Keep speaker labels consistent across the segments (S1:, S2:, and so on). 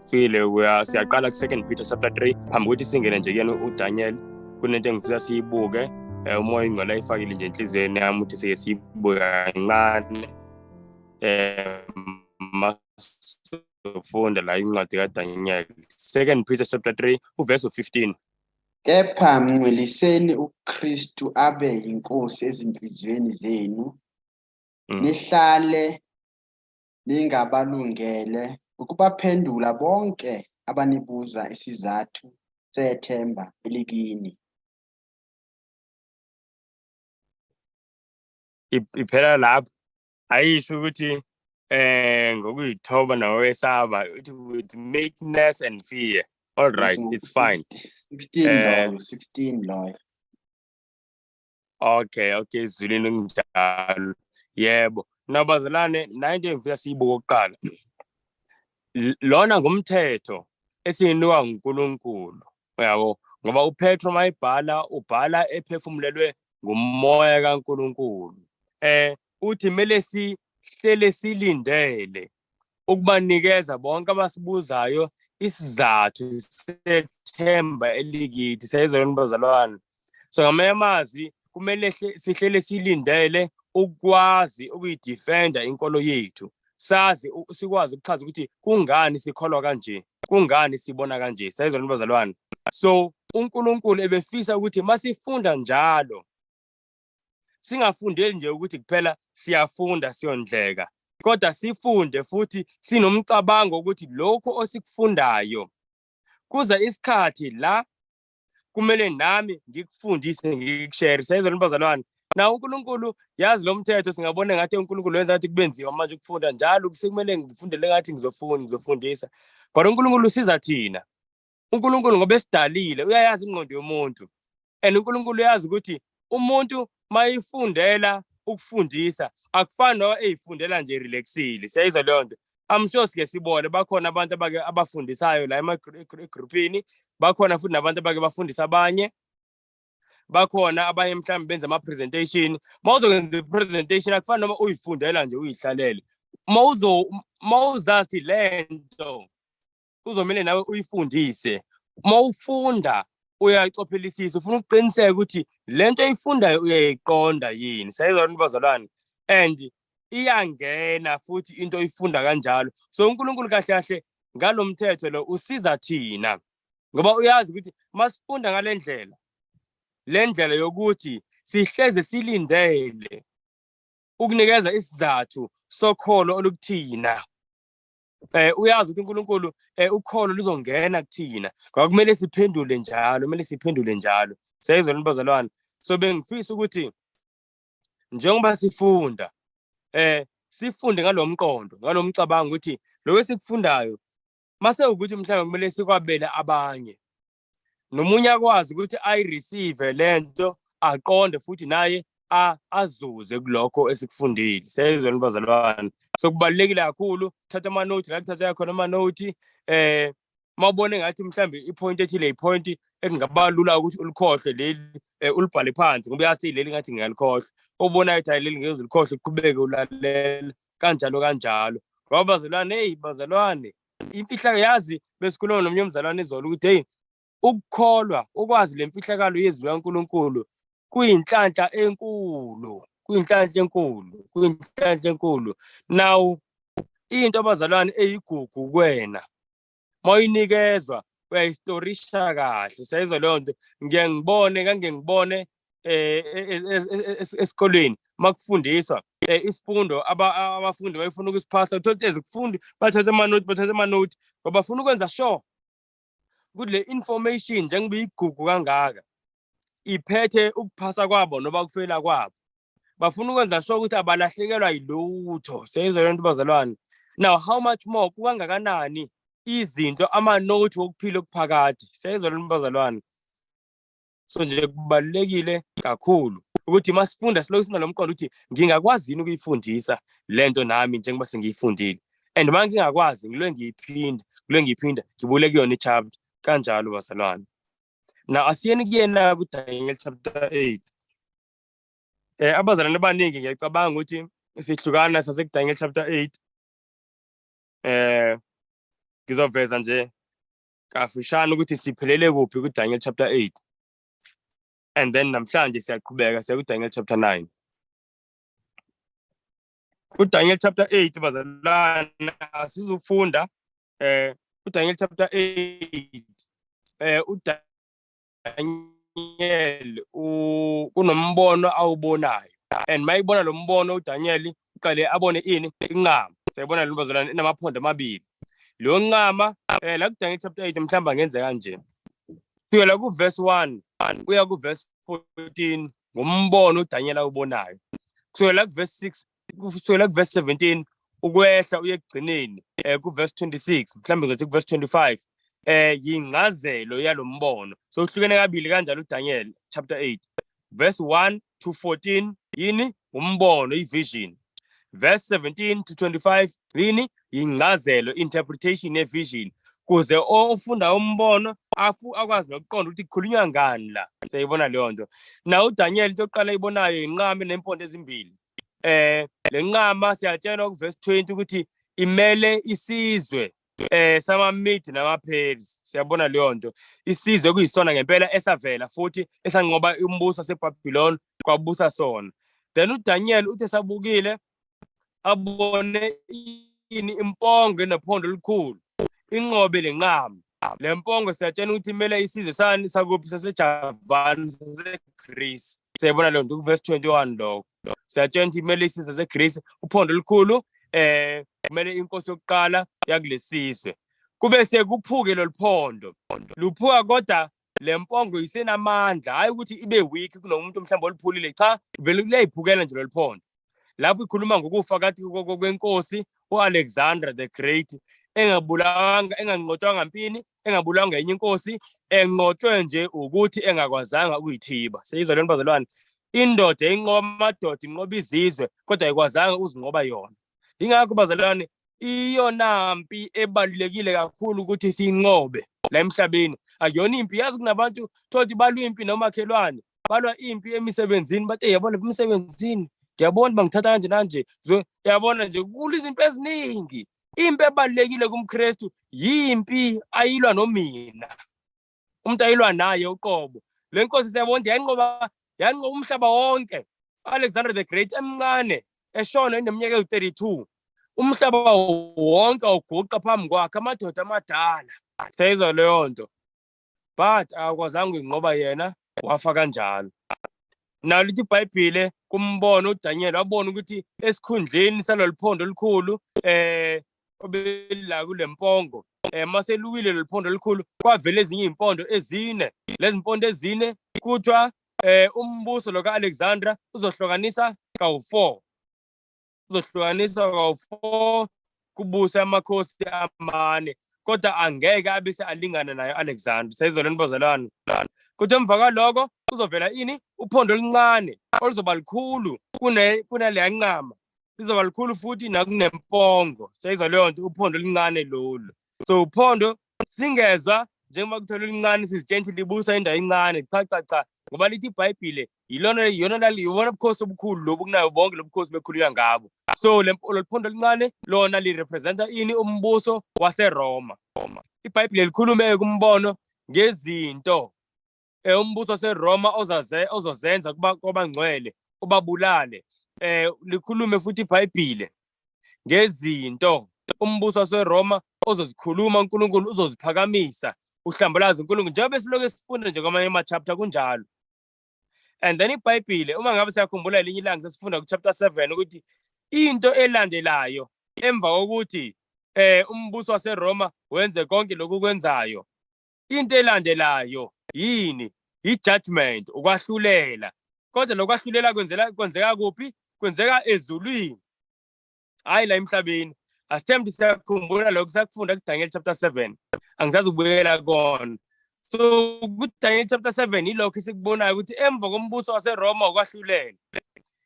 S1: Sifile siyaqala ku-2 Peter chapter 3 phambi kokuthi singene nje kuyena uDaniel. Kunento engifisa siyibuke, uMoya oyiNgcwele ayifakile nje enhliziyweni yami ukuthi sike siyibuke kancane. Masifunda la incwadi kaDaniel, 2 Peter chapter 3 uverse 15.
S2: Kepha mngcweliseni uKristu abe yinkosi ezinhliziyweni zenu, nihlale ningabalungele ukubaphendula bonke abanibuza isizathu sethemba elikini.
S1: Iphela lapho, ayisho ukuthi ngokuyithoba nokwesaba, uthi with meekness and fear. All right, it's fine.
S2: 16 loyo, 16 loyo.
S1: Okay, izulwini kunjalo. Yebo. Nabazalwane, nayo into engifika siyibuke okokuqala. Lona ngumthetho esiyinikwa nguNkulunkulu. Uyabo, ngoba uPetro mayibhala ubhala ephefumulelwe nguMoya kaNkulunkulu. Uthi kumele sihlele silindele ukubanikeza bonke abasibuzayo isizathu sethemba elikithi. Siyayizwa bazalwane. So ngamanye amazwi kumele sihlele silindele ukwazi ukuyidefenda inkolo yethu, sazi sikwazi ukuchaza ukuthi kungani sikholwa kanje, kungani sibona kanje. Siyayizwa bazalwane. So uNkulunkulu ebefisa ukuthi masifunda njalo singafundeli nje ukuthi kuphela siyafunda siyondleka, kodwa sifunde futhi sinomcabango ukuthi lokho osikufundayo kuza isikhathi la kumele nami ngikufundise, ngikushare. Siyayizwa bazalwane. Na uNkulunkulu yazi lo mthetho, singabona ngathi uNkulunkulu wenza ngathi kube nzima manje ukufunda njalo, sekumele ngifundele ngathi ngizofunda ngizofundisa, kodwa uNkulunkulu usiza thina. uNkulunkulu ngoba esidalile uyayazi ingqondo yomuntu, and uNkulunkulu uyazi ukuthi umuntu mayifundela ukufundisa akufani noma eyifundela nje relaxile. Siyayizwa leyo nto. I'm sure sike sibone bakhona abantu abake abafundisayo la emagrupini, bakhona futhi nabantu abake bafundisa abanye, bakhona abanye mhlawumbe benza ama-presentation. Uma uzokwenza i-presentation akufani noma uyifundela nje uyihlalele. Uma uzazi le nto kuzomele nawe uyifundise. Uma ufunda uyacophelisisa, ufuna ukuqiniseka ukuthi lento oyifundayo uyayiqonda yini. Siyayizwa bazalwane. And iyangena futhi into oyifunda kanjalo. So uNkulunkulu kahle kahle ngalomthetho lo usiza thina, ngoba uyazi ukuthi masifunda ngale ndlela, le ndlela yokuthi sihleze silindele ukunikeza isizathu sokholo olukuthina, uyazi ukuthi uNkulunkulu ukholo luzongena kuthina, ngoba kumele siphendule njalo, kumele siphendule njalo. Siyayizwa bazalwane. So bengifisa ukuthi njengoba sifunda sifunde ngalomqondo, ngalomcabango ukuthi lokho esikufundayo mase ukuthi mhlawumbe kumele sikwabele abanye, nomunye akwazi ukuthi ayireceive lento, aqonde futhi naye azuze kulokho esikufundile. Siyayizwa bazalwane. So kubalulekile kakhulu thatha ama-note la kuthatha khona ama-note. Mawubone ngathi mhlambe ipoint ethile ipoint ekungaba lula ukuthi ulikhohlwe leli, ulibhale phansi, ngoba uyazi leli ngathi ngingalikhohlwa. Obonayo ukuthi hayi leli ngeke ulikhohlwe, uqhubeke ulalela kanjalo kanjalo. Ngoba bazalwane, hey bazalwane, imfihlakalo yazi, besikhuluma nomnye umzalwane izolo ukuthi hey, ukukholwa, ukwazi le mfihlakalo yezwi kaNkulunkulu kuyinhlanhla enkulu, kuyinhlanhla enkulu, kuyinhlanhla enkulu. Now into abazalwane eyigugu kuwena mawuyinikezwa uyayistorisha kahle. Siyayizwa leyo nto. Ngiye ngibone kange ngibone esikolweni makufundiswa isifundo, abafundi bayifuna ukusiphasa, uthola ukuthi ezikufundi bathatha ama-note, bathatha ama-note ngoba bafuna ukwenza sure ukuthi le information njengoba iyigugu kangaka iphethe ukuphasa kwabo noma ukufeyila kwabo, bafuna ukwenza sure ukuthi abalahlekelwa yilutho. Siyayizwa le nto bazalwane. Now how much more, kukangakanani izinto ama-note wokuphila okuphakade? Siyayizwa le nto bazalwane. So nje kubalulekile kakhulu ukuthi masifunda silokhu sinalo mqondo ukuthi ngingakwazi yini ukuyifundisa lento nami njengoba sengiyifundile, and uma ngingakwazi ngilwe ngiyiphinda, ngilwe ngiyiphinda, ngibule kuyona i-chapter kanjalo bazalwane. Now asiyeni kuyena kuDaniel chapter 8. Abazalwane abaningi ngiyacabanga ukuthi sihlukana sasekuDaniel chapter 8. Ngizoveza nje kafushane ukuthi siphelele kuphi kuDaniel chapter 8, and then namhlanje siyaqhubeka siya kuDaniel chapter 9. KuDaniel chapter 8, bazalwane, asizufunda uDaniel chapter 8. uDaniel kunombono awubonayo, and mayibona lo mbono uDaniel uqale abone ini? Inqama. Siyayibona lo, bazalwane, inamaphondo amabili leyo nqama. La kuDaniel chapter 8, mhlawumbe angenze kanje: sukela ku-verse 1 kuya ku-verse 14 ngumbono uDaniel awubonayo. Kusukela ku-verse 6, kusukela ku-verse 17 ukwehla uye ekugcineni ku-verse 26, mhlawumbe ngizothi ku-verse 25, yincazelo yalombono. So uhlukene kabili kanjalo uDaniel chapter 8. Verse 1 to 14 yini? Umbono, i-vision. Verse 17 to 25 yini? Incazelo, interpretation ye-vision, kuze ofunda umbono afu akwazi nokuqonda ukuthi kukhulunywa ngani la. Siyayibona leyo nto. Na uDaniel, into yokuqala ayibonayo inqama enempondo ezimbili. Le nqama, siyatshelwa ku-verse 20 ukuthi imele isizwe samaMede namaPersi. Siyabona leyo nto, isizwe kuyisona ngempela esavela futhi esanqoba umbuso waseBabylon, kwabusa sona. Then uDaniel uthi esabukile abone ini? Impongo enephondo elikhulu inqobe lenqama. Le mpongo, siyatshena ukuthi imele isizwe sani? Sakuphi? SaseJavan, saseGreece. Siyayibona leyo nto ku-verse 21. Lokho siyatshena ukuthi imele isizwe saseGreece. Uphondo olukhulu kumele inkosi yokuqala yakulesizwe. Kube sekuphuke lolu phondo, luphuka, kodwa le mpongo isenamandla. Hayi ukuthi ibe weak kunomuntu mhlawumbe oluphulile, cha, vele kuyayiphukela nje lolu phondo. Lapho ikhuluma ngokufa kathi kwenkosi uAlexander the Great, engabulawanga, enganqotshwanga mpini, engabulawanga enye inkosi, enqotshwe nje ukuthi engakwazanga ukuyithiba. Seyizwa lento, bazalwane? Indoda inqoba amadoda, inqoba izizwe, kodwa ayikwazanga uzinqoba yona. Ingakho, bazalwane, iyona mpi ebalulekile kakhulu ukuthi siyinqobe la emhlabeni akuyona impi. Yazi, kunabantu thothi balwa impi nomakhelwane, balwa impi emisebenzini, bathi, "Yabona, emisebenzini ngiyabona bangithatha kanje nanje." Yabona nje, kulwa izinto eziningi. Impi ebalulekile kumKristu yimpi ayilwa nomina, umuntu ayilwa naye uqobo. Le nkosi, siyabona, yayinqoba, yanqoba umhlaba wonke. Alexander the Great emncane, eshona eneminyaka ewu-32, umhlaba wonke uguqa phambi kwakhe, amadoda amadala. Seyizwa leyo nto, but akakwazanga ukuyinqoba yena, wafa kanjalo. Nalo lithi iBhayibhile, kumbono uDaniel wabona ukuthi esikhundleni salolu phondo olukhulu obelila kule mpongo, maseluwile lolu phondo olukhulu, kwavela ezinye iy'mpondo ezine. Lezi mpondo ezine, kuthiwa umbuso lo ka-Alexandra uzohlukanisa kawu-4, uzohlukaniswa kawu-4, kubuse amakhosi amane, kodwa angeke abe alingana nayo Alexander. Seyizwa lento, bazalwane? Kuthi emva kwaloko kuzovela ini? Uphondo oluncane oluzoba likhulu kunaleya nqama, lizoba likhulu futhi nakunempongo. Seyizwa leyo nto? Uphondo oluncane lolu. So uphondo singezwa njengoba kuthola oluncane, sizitshela ukuthi libusa indawo encane. Cha, cha, cha, ngoba lithi iBhayibhile yilona, yiyona, yibona ubukhosi obukhulu lobu kunayo bonke lobukhosi bekhulunywa ngabo. So lolu phondo oluncane lona lirepresenta ini? Umbuso waseRoma. IBhayibhile likhulume kumbono ngezinto umbuso waseRoma ozaze ozozenza kuba kwabangcwele, ubabulale. Likhulume futhi iBhayibhile ngezinto umbuso waseRoma ozozikhuluma, uNkulunkulu uzoziphakamisa, uhlambalaza uNkulunkulu, njengoba besilokhu sifunda nje kwamanye ama-chapter kunjalo. And then iBhayibhile, uma ngabe siyakhumbula, elinye ilanga sesifunda ku-chapter 7 ukuthi into elandelayo emva kokuthi umbuso waseRoma wenze konke lokhu kwenzayo, into elandelayo yini? I-judgment, ukwahlulela. Kodwa lokwahlulela kwenzela kwenzeka kuphi? Kwenzeka ezulwini, hayi la emhlabeni. Asithembe siyakhumbula lokhu sakufunda kuDaniel chapter 7, angisazi ukubuyela kona. So kuDaniel chapter 7 yilokho esikubonayo ukuthi emva kombuso waseRoma ukwahlulela.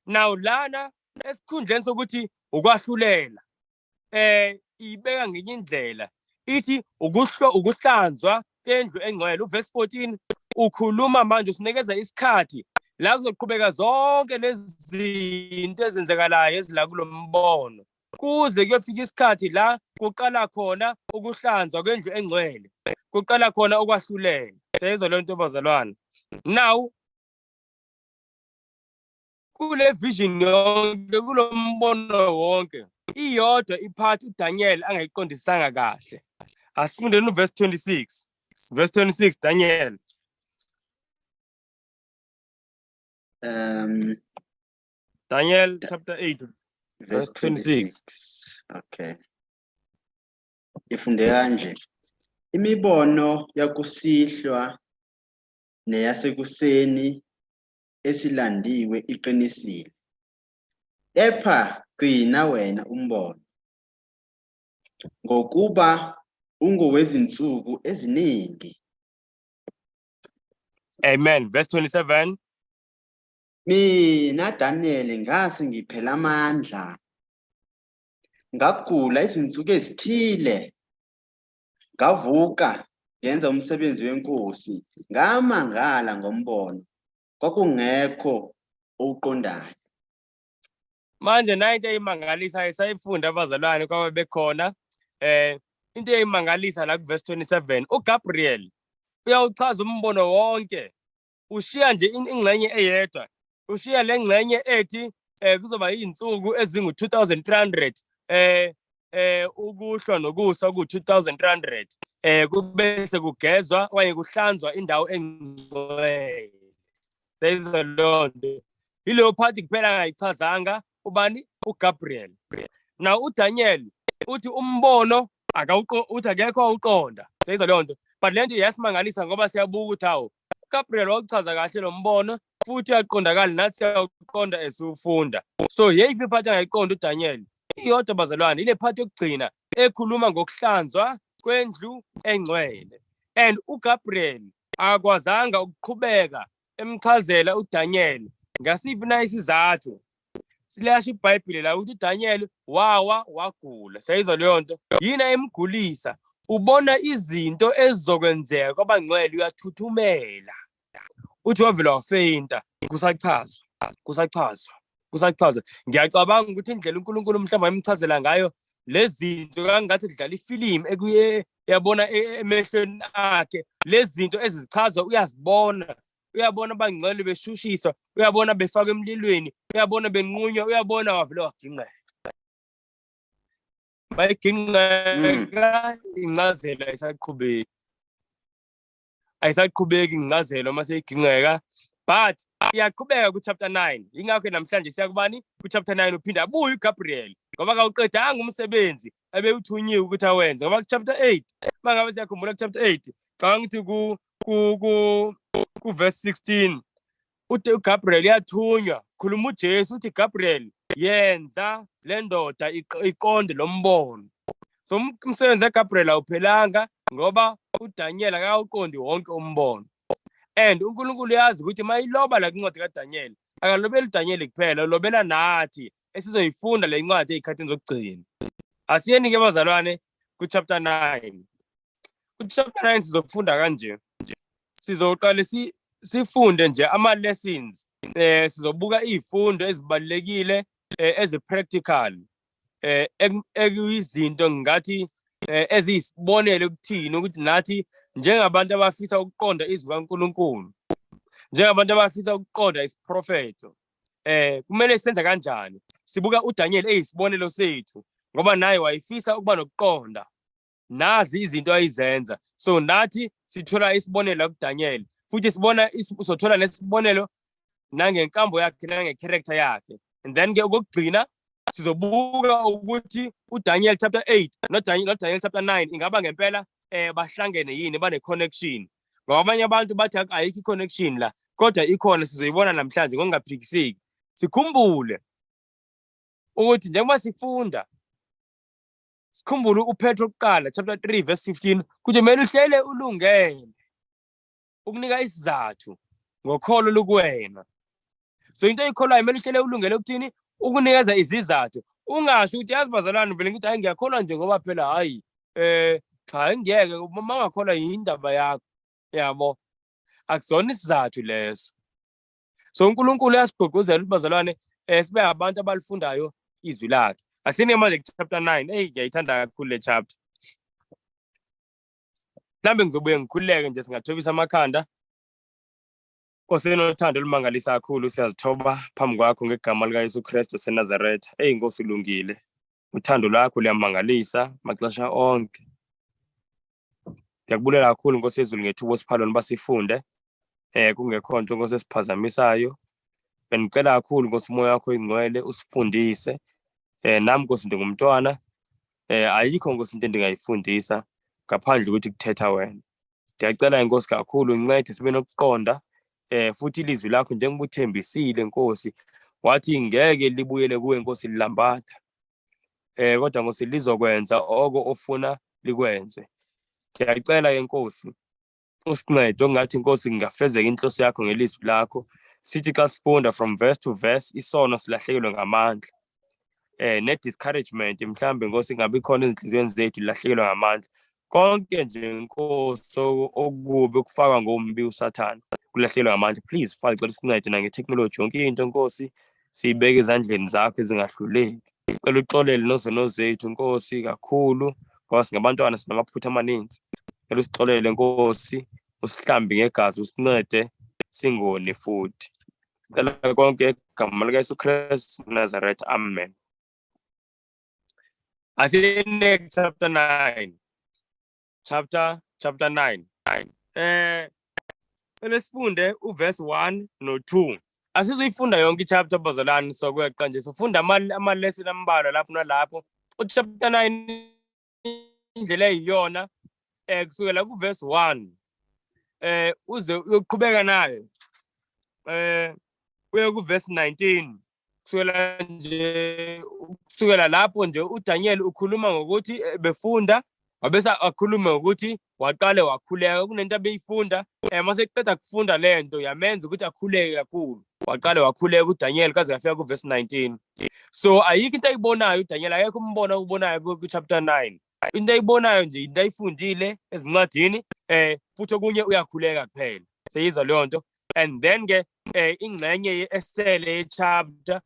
S1: Now lana, esikhundleni sokuthi ukwahlulela, ibeka ngenye indlela, ithi ukuhlanzwa kendlu engcwele. Uverse 14 ukhuluma manje, usinikeza isikhathi la kuzoqhubeka zonke lezi zinto ezenzekalayo ezila kulo mbono. Kuze kuyofika isikhathi la kuqala khona ukuhlanzwa kwendlu engcwele, kuqala khona ukwahlulela. Siyayizwa leyo nto bazalwane? Now kule vision yonke, kulo mbono wonke, iyodwa iphathi uDaniel angayiqondisanga kahle. Asifundeni uverse 26. Verse 26, Daniel. Daniel chapter 8
S2: verse
S1: verse 26.
S2: 26. Okay. Ifunde kanje. Imibono yakusihlwa neyasekuseni esilandiwe iqinisile. Kepha gcina wena umbono, ngokuba ungowezinsuku eziningi.
S1: Amen. Verse 27.
S2: Mina Daniel ngase ngiphela amandla, ngagula izinsuku ezithile, ngavuka ngenza umsebenzi wenkosi, ngamangala ngombono, kwakungekho owuqondayo.
S1: Manje nayo into eyimangalisayo sayifunda abazalwane kwabe bekhona, into eyimangalisa la kuverse 27, uGabriel uyawuchaza umbono wonke, ushiya nje ingxenye eyedwa, ushiya le ngxenye ethi kuzoba izinsuku ezingu-2300, ukuhlwa nokusa ku-2300, kube sekugezwa okanye kuhlanzwa indawo engcwele. Seyizwa leyo nto? Yileyo part kuphela angayichazanga ubani? UGabriel. Now uDaniel uthi umbono akawuqo, uthi akekho awuqonda. Seyizwa leyo nto? But le nto iyasimangalisa ngoba siyabuka ukuthi hawu, uGabriel wawuchaza kahle lo mbono futhi uyaqondakala, nathi siyawuqonda esiwufunda. So yeyiphi iphathi angayiqonda uDaniel? Iyodwa bazalwane, ile part yokugcina ekhuluma ngokuhlanzwa kwendlu engcwele. And uGabriel akakwazanga ukuqhubeka emchazela uDaniel. Ngasiphi na isizathu? Siliyasho iBhayibheli la ukuthi uDaniel wawa wagula. Siyayizwa leyo nto? Yini emgulisa? Ubona izinto ezizokwenzeka kwabangcwele, uyathuthumela. Uthi wavela wafeyinta kusachazwa, kusachazwa, kusachazwa. Ngiyacabanga ukuthi indlela uNkulunkulu mhlawumbe ayemchazela ngayo lezi zinto, kangathi kudlala ifilimu ekuye yabona emehlweni akhe lezi zinto ezizichazwa, uyazibona, uyabona abangcwele beshushiswa, uyabona befakwa emlilweni, uyabona benqunywa, uyabona, wavele waginqeka. Mayiginqeka incazelo ayisaqhubeki, ayisaqhubeki incazelo uma seyiginqeka, but iyaqhubeka ku-chapter 9. Yingakho namhlanje siya kubani? Ku-chapter 9. Uphinde abuye uGabriel ngoba kawuqedanga umsebenzi ebewuthunyiwe ukuthi awenze, ngoba ku-chapter 8, uma ngabe siyakhumbula ku-chapter 8, cabanga ukuthi ku-verse 16 uthi uGabriel uyathunywa, khuluma uJesu, uthi Gabriel, yenza le ndoda iqonde lo mbono. So umsebenzi kaGabriel awuphelanga ngoba uDaniel akawuqondi wonke umbono. And uNkulunkulu uyazi ukuthi mayiloba la kwincwadi kaDaniel, akalobeli uDaniel kuphela, ulobela nathi esizoyifunda le ncwadi ey'khathini zokugcina. Asiyeni-ke bazalwane ku-chapter 9. Ku-chapter 9 sizofunda kanje, sizoqale sifunde nje ama-lessons, sizobuka iy'fundo ezibalulekile, ezi-practical, ekuyizinto ngingathi eziyisibonelo kuthini ukuthi nathi njengabantu abafisa ukuqonda izwi kaNkulunkulu, njengabantu abafisa ukuqonda isiprofetho, kumele senze kanjani. Sibuka uDaniel eyisibonelo sethu ngoba naye wayefisa ukuba nokuqonda, nazi izinto ayizenza. So nathi sithola isibonelo kuDaniel, futhi sibona sothola nesibonelo nangenkambo yakhe, nangecharacter yakhe. And then ke okugcina sizobuka ukuthi uDaniel chapter 8 noDaniel chapter 9 ingaba ngempela bahlangene yini, bane connection, ngoba abanye abantu bathi ayikho i-connection la, kodwa ikhona, sizoyibona namhlanje ngokungaphikiseki. Sikhumbule ukuthi njengoba sifunda, sikhumbule uPetro kuqala chapter 3 verse 15 kuthi kumele uhlele ulungele ukunika isizathu ngokholo lukuwena. So into oyikholwayo kumele uhlele ulungele ukuthini? Ukunikeza izizathu. Ungasho ukuthi yazi bazalwane vele ngithi hayi ngiyakholwa nje ngoba phela hayi cha ngiyeke, uma ungakholwa yindaba yakho, yabo, akusona isizathu leso. So uNkulunkulu uyasigqugquzela ukuthi bazalwane sibe abantu abalifundayo izwi lakhe. Asine manje ku-chapter 9. Eyi, ngiyayithanda kakhulu le chapter. Mhlambe ngizobuye ngikhululeke nje, singathobisa amakhanda. Nkosi enothando olumangalisa kakhulu, siyazithoba phambi kwakho ngegama likaYesu Kristu waseNazaretha. Eyi Nkosi, ulungile, uthando lwakho luyamangalisa maxesha onke. Ndiyakubulela kakhulu Nkosi yezulu ngethuba osipha lona uba sifunde, kungekho nto Nkosi esiphazamisayo. Bendicela kakhulu Nkosi umoya wakho oyingcwele usifundise. Nami Nkosi ndingumntwana, ayikho Nkosi into endingayifundisa ngaphandle ukuthi kuthetha wena. Ndiyacela Nkosi kakhulu uncede sibe nokuqonda, futhi ilizwi lakho njengoba uthembisile Nkosi, wathi ngeke libuyele kuwe Nkosi lilambatha, kodwa Nkosi lizokwenza oko ofuna likwenze. Ndiyacela ke Nkosi usincede, ongathi Nkosi kungafezeka inhloso yakho ngelizwi lakho. Sithi xa sifunda from verse to verse, isono silahlekelwe ngamandla, ne-discouragement mhlambe Nkosi ingabi khona ezinhliziyweni zethu, ilahlekelwe ngamandla. Konke nje Nkosi okubi okufakwa ngombi uSathane kulahlekelwe ngamandla. Please Father, cela usincede nange-technology, yonke into Nkosi siyibeke ezandleni zakho ezingahluleki. Cela uxolele nozono zethu Nkosi kakhulu, ngoba singabantwana sinamaphutha amaninzi. Cela usixolele Nkosi, usihlambe ngegazi, usincede singoni futhi. Sicela konke egameni likaYesu Kristu Nazareth, amen. Asine chapter 9. Chapter 9. Sifunde uverse 1 no 2. Asizoyifunda yonke ichapter bazalwane, sokweqa nje. Sifunda ama lesson ambalwa lapho nalapho. Uchapter 9 indlela eyiyona, kusukela kuverse 1 uze uyoqhubeka nayo uye kuverse 19. Kusukela nje, kusukela lapho nje uDaniel ukhuluma ngokuthi befunda, wabese akhulume ngokuthi waqale wakhuleka. Kunento abeyifunda, mase eqeda kufunda lento yamenza ukuthi akhuleke kakhulu. Waqale wakhuleka uDaniel kaze afika kuverse 19. So ayikho into ayibonayo uDaniel, akekho umbono awubonayo ku chapter 9. Into ayibonayo nje into ayifundile ezincwadini, futhi okunye uyakhuleka kuphela. Seyizwa leyo nto. And then ke ingxenye esele ye-chapter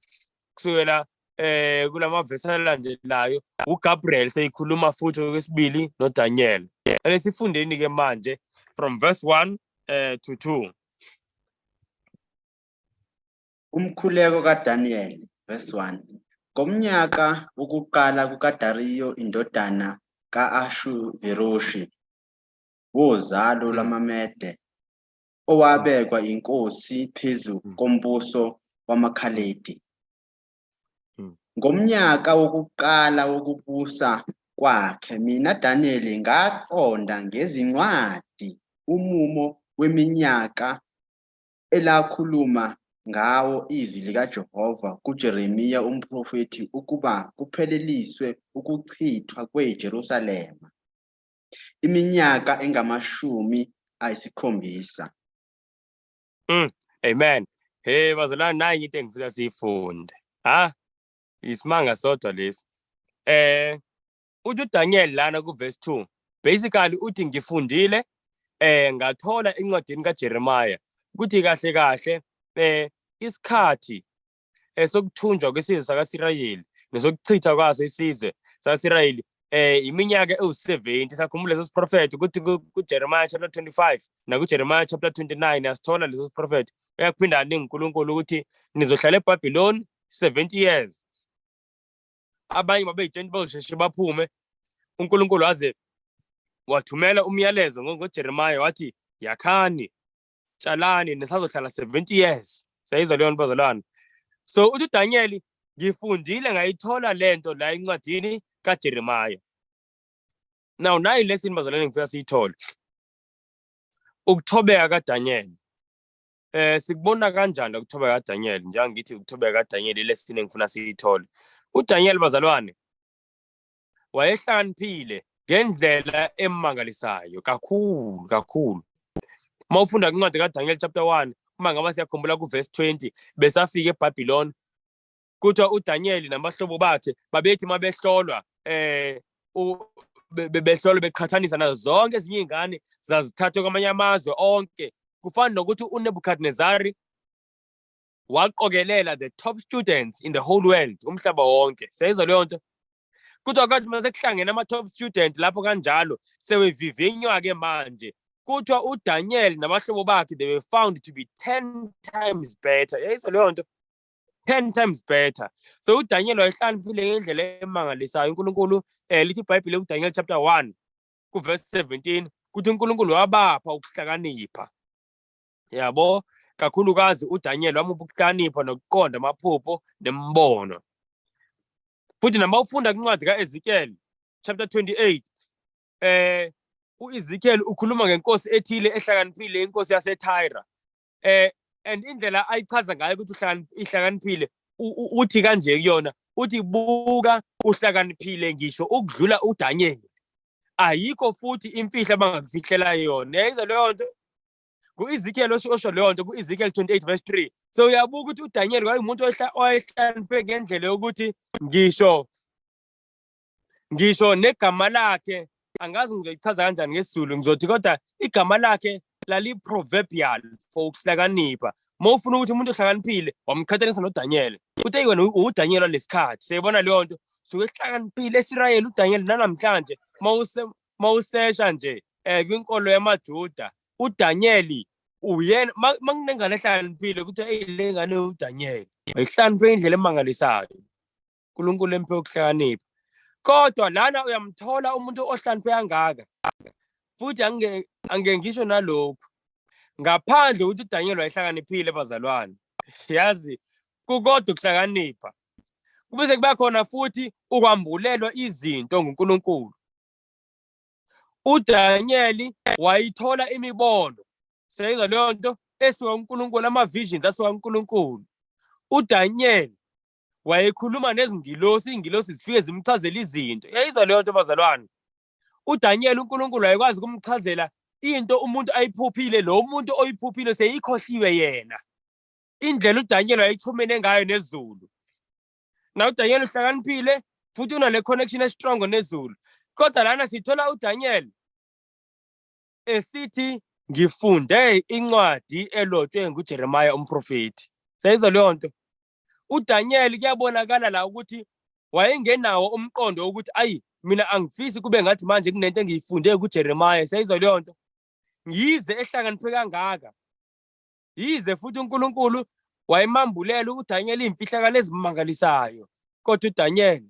S1: kusukela kulama verse alandelayo, uGabriel seyikhuluma futhi okwesibili noDaniel. Esifundeni ke manje from verse 1 to 2.
S2: Umkhuleko kaDaniel, verse 1. Ngomnyaka wokuqala kukaDariyo indodana kaAshuveroshi wozalo lwamaMede, owabekwa inkosi phezu kombuso wamaKhaledi. Ngomnyaka wokuqala wokubusa kwakhe, mina Daniel ngaqonda ngezincwadi umumo weminyaka elakhuluma ngawo izwi likaJehova kuJeremiya umprofethi ukuba kupheleliswe ukuchithwa kweJerusalema, iminyaka engamashumi ayisikhombisa.
S1: Amen. Hey bazalwane, nayi into engifisa siyifunde. Ha? Isimanga sodwa lesi. Uthi uDaniel lana ku verse 2. Basically uthi ngifundile, ngathola encwadini kaJeremiah ukuthi kahle kahle isikhathi sokuthunjwa kwesizwe sakaSirayeli nesokuchitha kwaso isizwe sakaSirayeli iminyaka ewu-70. Sakhumbula leso siprofetho ukuthi kuJeremiah chapter 25 nakuJeremiah chapter 29 asithola leso siprofetho. Uyakuphinda aningi uNkulunkulu ukuthi nizohlala eBabylon 70 years. Abanye babeyitshela bazosheshe baphume. uNkulunkulu waze wathumela umyalezo ngoJeremiah wathi yakhani, tshalani, nisazohlala 70 years. Siyayizwa leyo nto bazalwane? So uthi uDaniel ngifundile ngayithola lento la encwadini kaJeremiah. Now nayi lesson bazalwane ngifika siyithole. Ukuthobeka kaDaniel. Sikubona kanjani ukuthobeka kaDaniel? Njengoba ngithi ukuthobeka kaDaniel lesson engifuna siyithole. uDaniel bazalwane wayehlakaniphile ngendlela emangalisayo kakhulu kakhulu. Uma ufunda incwadi kaDaniel chapter 1, uma ngaba siyakhumbula ku verse 20, besafika eBabylon, kuthiwa uDaniel nabahlobo bakhe babethi mabehlolwa, behlolwa beqhathanisa nazo zonke ezinye izingane zazithathwe kwamanye amazwe onke. Kufana nokuthi uNebuchadnezzar Waqokelela the top students in the whole world, umhlaba wonke. Siyayizwa leyo nto? Kuthiwa kwathi mase kuhlangene ama-top student lapho kanjalo, sewevivinywa-ke manje. Kuthiwa uDaniel nabahlobo bakhe, they were found to be 10 times better. Yayizwa leyo nto? 10 times better. So uDaniel wayehlakaniphile ngendlela emangalisayo. UNkulunkulu, lithi iBhayibheli kuDaniel chapter 1 kuverse 17, kuthi uNkulunkulu wabapha ukuhlakanipha. Yabo, kakhulukazi uDaniel wamupha ukuhlakanipha nokuqonda amaphupho nemibono. Futhi noma ufunda kwincwadi kaEzekiel chapter 28, uEzekiel ukhuluma ngenkosi ethile ehlakaniphile, inkosi yaseTyre. And indlela ayichaza ngayo ukuthi ihlakaniphile, uthi kanje kuyona, uthi buka, uhlakaniphile ngisho ukudlula uDaniel. Ayikho futhi imfihlo abangakufihlela yona. Yayizwa leyo nto? Ku-Ezekiel osho leyo nto, ku-Ezekiel 28 verse 3. So uyabuka ukuthi uDaniel wayengumuntu owayehlakaniphe ngendlela yokuthi ngisho negama lakhe, angazi ngizoyichaza kanjani ngesiZulu, ngizothi kodwa igama lakhe lali-proverbial for ukuhlakanipha. Uma ufuna ukuthi umuntu ohlakaniphile, wamqhathanisa noDaniel, uthi wena uDaniel walesikhathi. Siyayibona leyo nto? Suke ehlakaniphile eSirayeli uDaniel. Nanamhlanje mawusesha nje kwinkolo yamaJuda, uDaniel uyena makunengane ehlakaniphile, ukuthi hey, le ngane uDaniel ayihlakaniphe indlela emangalisayo, uNkulunkulu emphe ukuhlakanipha. Kodwa lana uyamthola umuntu ohlakaniphe kangaka, futhi angeke ngisho nalokhu ngaphandle ukuthi uDaniel wayehlakaniphile, bazalwane. Yazi, kukodwa ukuhlakanipha, kubese kuba khona futhi ukwambulelwa izinto nguNkulunkulu. uDaniel wayithola imibono, seyizwa leyo nto, esuka kuNkulunkulu, ama-visions asuka kuNkulunkulu. uDaniel wayekhuluma nezingilosi, iy'ngilosi zifike zimchazele izinto. Yayizwa leyo nto, bazalwane? uDaniel, uNkulunkulu wayekwazi ukumchazela into umuntu ayiphuphile, lo muntu oyiphuphile seyikhohliwe yena, indlela uDaniel wayexhumene ngayo nezulu. Na uDaniel uhlakaniphile futhi unale connection e-strong nezulu. Kodwa lana sithola uDaniel esithi, "Ngifunde incwadi elotshwe nguJeremiah umprofeti." Seyizwa leyo nto? uDaniel kuyabonakala la ukuthi wayengenawo umqondo wokuthi, ayi, mina angifisi kube ngathi manje kunento engiyifunde kuJeremiah. Seyizwa leyo nto? Ngiyize ehlakaniphe kangaka, yize futhi uNkulunkulu wayemambulela uDaniel imfihlakalo ezimangalisayo, kodwa uDaniel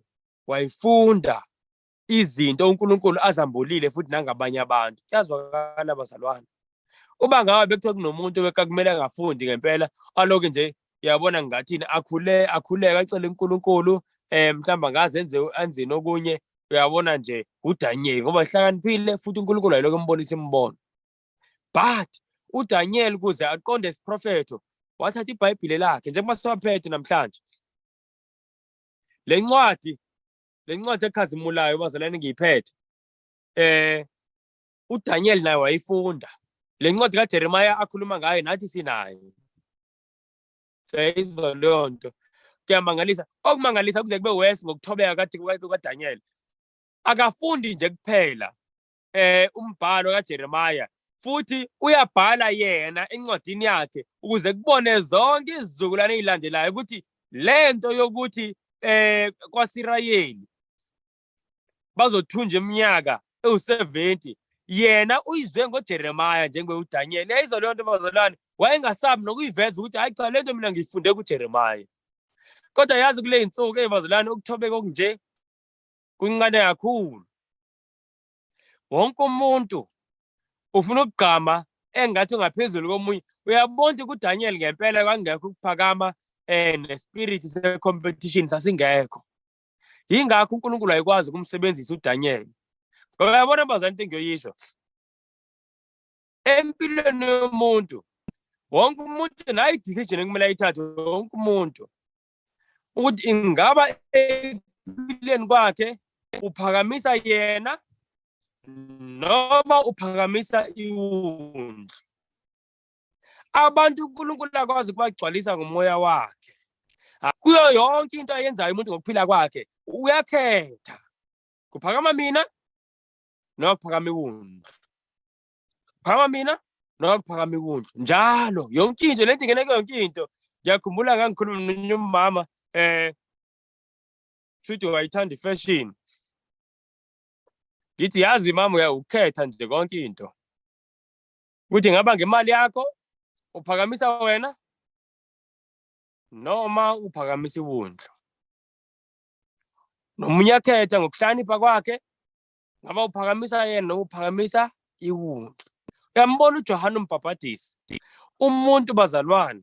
S1: wayifunda izinto uNkulunkulu azambulile futhi nangabanye abantu. Kuyazwakala, bazalwane? Uba ngabe bekuthiwa kunomuntu kumele angafundi ngempela, aloku nje, uyabona, ngathini, akhule akhuleka, acele uNkulunkulu, mhlawumbe angaze enze anzini okunye, uyabona nje, uDaniel, ngoba ihlakaniphile futhi uNkulunkulu ayilokhu embonisa imibono. But uDaniel, kuze aqonde isiprofetho, wathatha iBhayibhile lakhe njengoba siwaphethe namhlanje, le ncwadi ekhazimulayo, bazalwane, ngiyiphethe. uDaniel naye wayifunda le ncwadi kaJeremiah akhuluma ngayo, nathi sinayo. Siyayizwa leyo nto? Kuyamangalisa, okumangalisa kuze kube worse ngokuthobeka kaDaniel. Akafundi nje kuphela umbhalo kaJeremiah, futhi uyabhala yena encwadini yakhe ukuze kubone zonke izizukulwane ezilandelayo ukuthi lento yokuthi kwaSirayeli bazothunja iminyaka ewu-70, yena uyizwe ngoJeremiah njengoba uDaniel. Yayizwa leyo nto, bazalwane? Wayengasabi nokuyiveza ukuthi, hayi cha, lento mina ngiyifunde kuJeremiah. Kodwa yazi, kule insuku, hey bazalwane, ukuthobeka okunje kuncane kakhulu. Wonke umuntu ufuna ukugqama engathi ungaphezulu komunye. Uyabona ukuthi kuDaniel ngempela kwangekho ukuphakama, nespirit se-competition sasingekho. Yingakho uNkulunkulu ayikwazi ukumsebenzisa uDaniel, ngoba uyabona, bazalwane, into engiyoyisho, empilweni yomuntu, wonke umuntu nayo i-decision ekumele ayithathe, wonke umuntu, ukuthi ingaba ekuphileni kwakhe uphakamisa yena noma uphakamisa iwundlu. Abantu uNkulunkulu akwazi ukubagcwalisa ngomoya wakhe. Kuyo yonke into ayenzayo umuntu ngokuphila kwakhe, uyakhetha: kuphakama mina noma kuphakama iwundlu, kuphakama mina noma kuphakama iwundlu. Njalo yonke into lento ingene kuyo yonke into. Ngiyakhumbula ngangikhuluma nomunye umama, shuthi wayithanda ifashion. Ngithi yazi mama, uyawukhetha nje konke into. Ukuthi ngaba ngemali yakho uphakamisa wena noma uphakamisa iwundlu. Nomunye akhetha ngokuhlakanipha kwakhe, ngaba uphakamisa yena noma uphakamisa iwundlu. Uyambona uJohane uMbhabhadisi, umuntu bazalwane,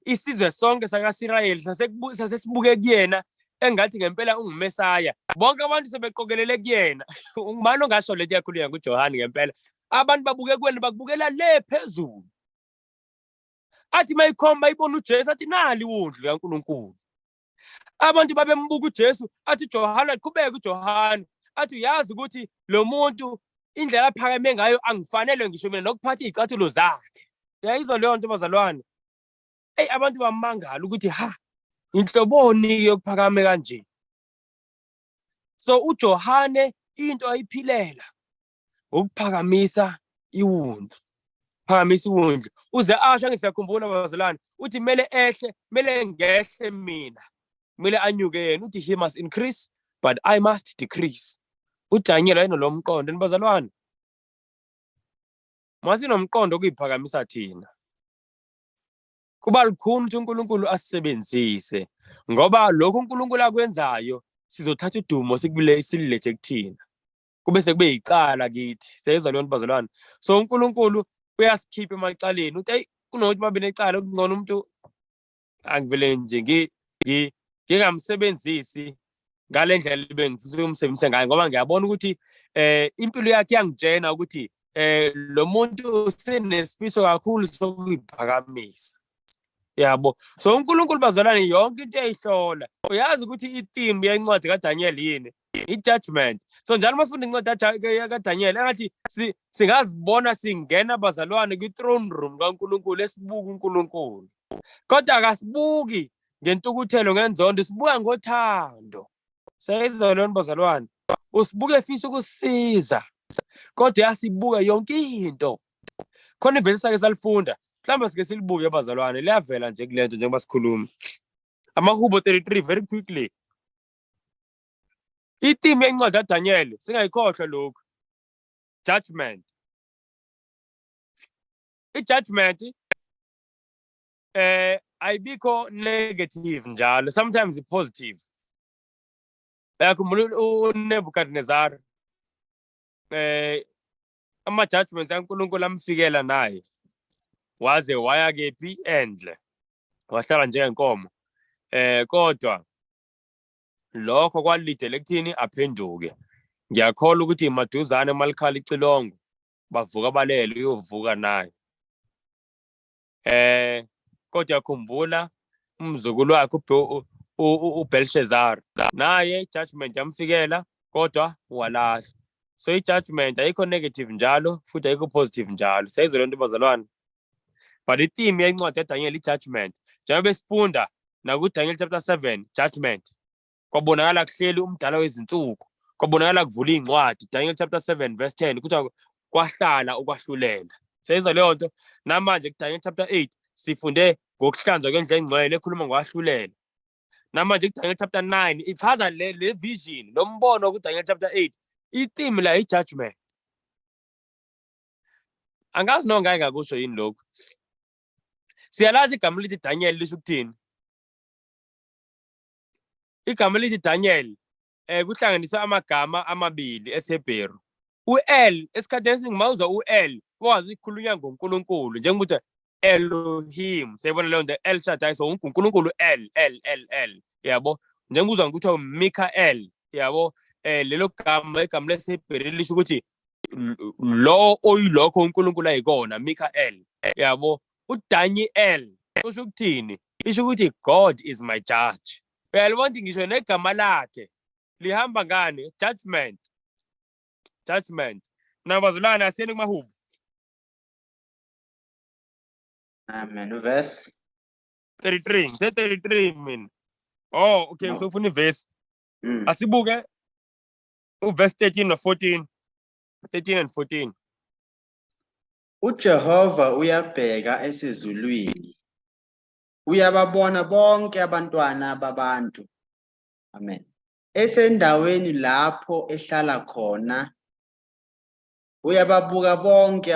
S1: isizwe sonke sakaSirayeli sasesibuke kuyena engathi ngempela unguMesaya. Bonke abantu sebeqokelele kuyena. Ungubani ongasho lento yakhulunywa nguJohane ngempela? Abantu babuke kuwena, bakubukela le phezulu. Athi mayikhomba ibona uJesu, athi nali iwundlu kaNkulunkulu. Abantu babembuka uJesu, athi uJohane, aqhubeke uJohane, athi uyazi ukuthi lo muntu indlela aphakeme ngayo angifanele ngisho mina nokuphatha iy'cathulo zakhe. Uyayizwa leyo nto bazalwane? Eyi, abantu bamangala ukuthi ha, inhloboni yokuphakame kanje. So uJohane into ayiphilela ukuphakamisa iwundlu, phakamisa iwundlu uze asho, angisakhumbula bazalwane, uthi kumele ehle, kumele ngehle mina, kumele anyuke yena. Uthi he must increase but I must decrease. UDaniel wayenalo mqondo. Nibazalwane, masinomqondo okuyiphakamisa thina, kuba lukhuni ukuthi uNkulunkulu asisebenzise, ngoba lokhu uNkulunkulu akwenzayo sizothatha udumo sikubile sililethe kuthina, kube sekube yicala kithi. Siyayizwa leyo nto bazalwane? So uNkulunkulu uyasikhipha emacaleni, uthi eyi, kunokuthi babe necala, kungcono umuntu angivele nje ngingamsebenzisi ngale ndlela bengifisa ukumsebenzisa ngayo, ngoba ngiyabona ukuthi impilo yakhe iyangitshena ukuthi lo muntu usenesifiso kakhulu sokuyiphakamisa, yabo. So uNkulunkulu bazalwane yonke into eyihlola. Uyazi ukuthi i-theme yencwadi kaDaniel yini? I-judgment. So njalo uma sifunda incwadi kaDaniel, engathi singazibona singena bazalwane kwi-throne room kaNkulunkulu, esibuka uNkulunkulu, kodwa akasibuki ngentukuthelo, ngenzondo, sibuka ngothando. Siyayizwa leyo nto bazalwane? Usibuka efisa ukusisiza, kodwa uyasibuka yonke into. Khona ivesi sake salifunda, mhlawumbe sike silibuke bazalwane, liyavela nje kule nto njengoba sikhuluma. Amahubo 33 very quickly. I-theme yencwadi kaDaniel, singayikhohlwa lokhu, judgment. I-judgment ayibikho negative njalo, sometimes i-positive. Uyakhumbula uNebuchadnezzar, ama-judgments kaNkulunkulu amfikela naye, waze waya kephi? Endle, wahlala njengenkomo. Kodwa lokho kwalidele ekuthini aphenduke. Ngiyakholwa ukuthi maduzane malikhala icilongo, bavuka balele, uyovuka naye. Kodwa khumbula umzukulu wakhe uBelshazzar, naye judgment yamfikela kodwa walahla. So i-judgment ayikho negative njalo, futhi ayikho positive njalo. Siyayizwa lento bazalwane? But i-theme yencwadi kaDaniel i-judgment. Njengoba besifunda nakuDaniel chapter 7, judgment. Kwabonakala kuhleli umdala wezinsuku, kwabonakala kuvula iy'ncwadi. Daniel chapter 7 verse 10 kuthiwa kwahlala ukwahlulela. Siyayizwa leyo nto? Namanje kuDaniel chapter 8 sifunde ngokuhlanzwa kwendlu engcwele, ekhuluma ngokwahlulela. Namanje kuDaniel chapter 9 ichaza le vision, lo mbono kuDaniel chapter 8. I-theme la i-judgment. Angazi noma ngake ngakusho yini lokhu. Siyalazi igama lithi Daniel lisho ukuthini? Igama lithi Daniel kuhlanganiswe amagama amabili esiHebheru. U-El, esikhathini esiningi mawuzwa u-El, wazi ikhulunywa ngoNkulunkulu, njengokuthi Elohim. Siyayibona leyo nto, El Shaddai, so uNkulunkulu El, El, El, El, yabo. Njengokuzwa ngokuthiwa Michael, yabo. Lelo gama, igama lesiHebheru lisho ukuthi lo oyilokho uNkulunkulu ayikona, Michael, yabo. UDaniel usho ukuthini? Isho ukuthi God is my judge. Uyalibona ukuthi ngisho negama lakhe lihamba ngani? Judgment. Judgment. Nabazalwane, asiyeni kumahubo.
S2: Amen. Verse
S1: 33. Ngithe 33 mina. Oh, okay,
S2: No.
S1: usufuna ivesi.
S2: Mm.
S1: Asibuke uverse 13 no 14. 13 and 14.
S2: UJehova uyabheka esezulwini, Uyababona bonke abantwana babantu. Amen. Esendaweni lapho ehlala khona, uyababuka bonke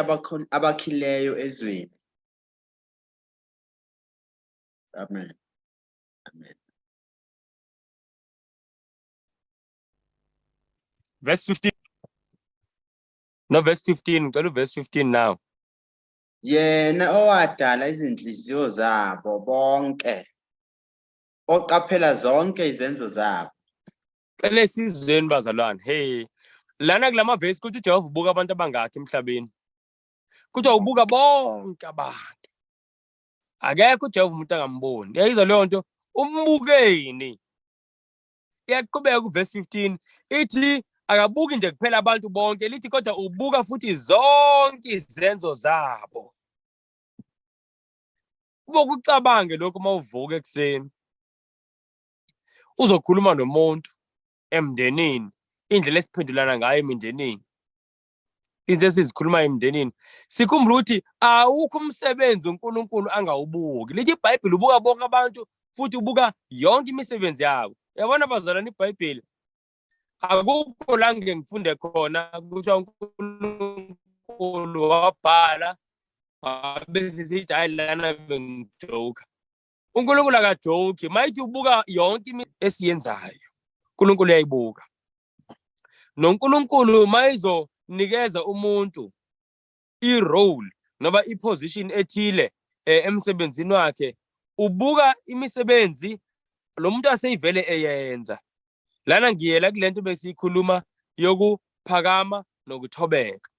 S2: abakhileyo ezweni. Amen. Amen.
S1: Verse 15. No, verse 15. Ngicela verse 15 now.
S2: Yena owadala izinhliziyo zabo bonke, oqaphela zonke izenzo zabo.
S1: Cela esizweni bazalwane. Hey. Lana kulama verse kuthi uJehova ubuka abantu abangakhi emhlabeni. Kuthiwa ubuka bonke abantu. Akekho uJehova umuntu angamboni. Uyayizwa leyo nto? Umbukeni. Iyaqhubeka kuverse 15 ithi akabuki nje kuphela abantu bonke, lithi kodwa ubuka futhi zonke izenzo zabo. Kube kucabange lokho uma uvuka ekuseni uzokhuluma nomuntu emndenini, indlela esiphendulana ngayo emindenini, izinto esizikhulumayo emndenini, sikhumbule ukuthi awukho umsebenzi uNkulunkulu angawubuki. Lithi iBhayibheli ubuka bonke abantu futhi ubuka yonke imisebenzi yabo. Uyabona bazalwane, iBhayibheli akukho la ngike ngifunde khona kuthiwa uNkulunkulu wabhala bese sithi hayi lana bengijoka. uNkulunkulu akajoki, mayithi ubuka yonke esiyenzayo, uNkulunkulu uyayibuka. NoNkulunkulu mayizonikeza umuntu i-role noma i-position ethile emsebenzini wakhe, ubuka imisebenzi lo muntu aseyivele eyenza. Lana ngiyela kulento besiyikhuluma yokuphakama nokuthobeka.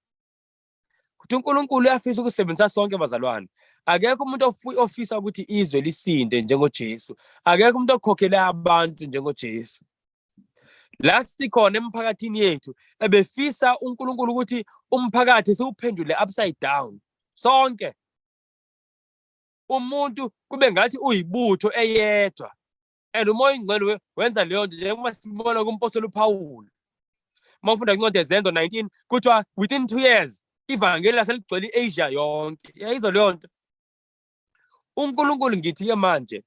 S1: Kuthi uNkulunkulu uyafisa ukusebenzisa sonke bazalwane. Akekho umuntu ofisa ukuthi izwe lisinde njengoJesu. Akekho umuntu okhokhele abantu njengoJesu. La sikhona emphakathini yethu ebefisa uNkulunkulu ukuthi umphakathi siwuphendule upside down sonke. Umuntu kube ngathi uyibutho eyedwa. And uMoya oyiNgcwele wenza leyo nto njengoba sibona kumpostoli uPawulu. Uma ufunda incwadi yeZenzo 19 kuthiwa within 2 years ivangeli laseligcwele i-Asia yonke. Yayizwa leyo nto. uNkulunkulu ngithi ke manje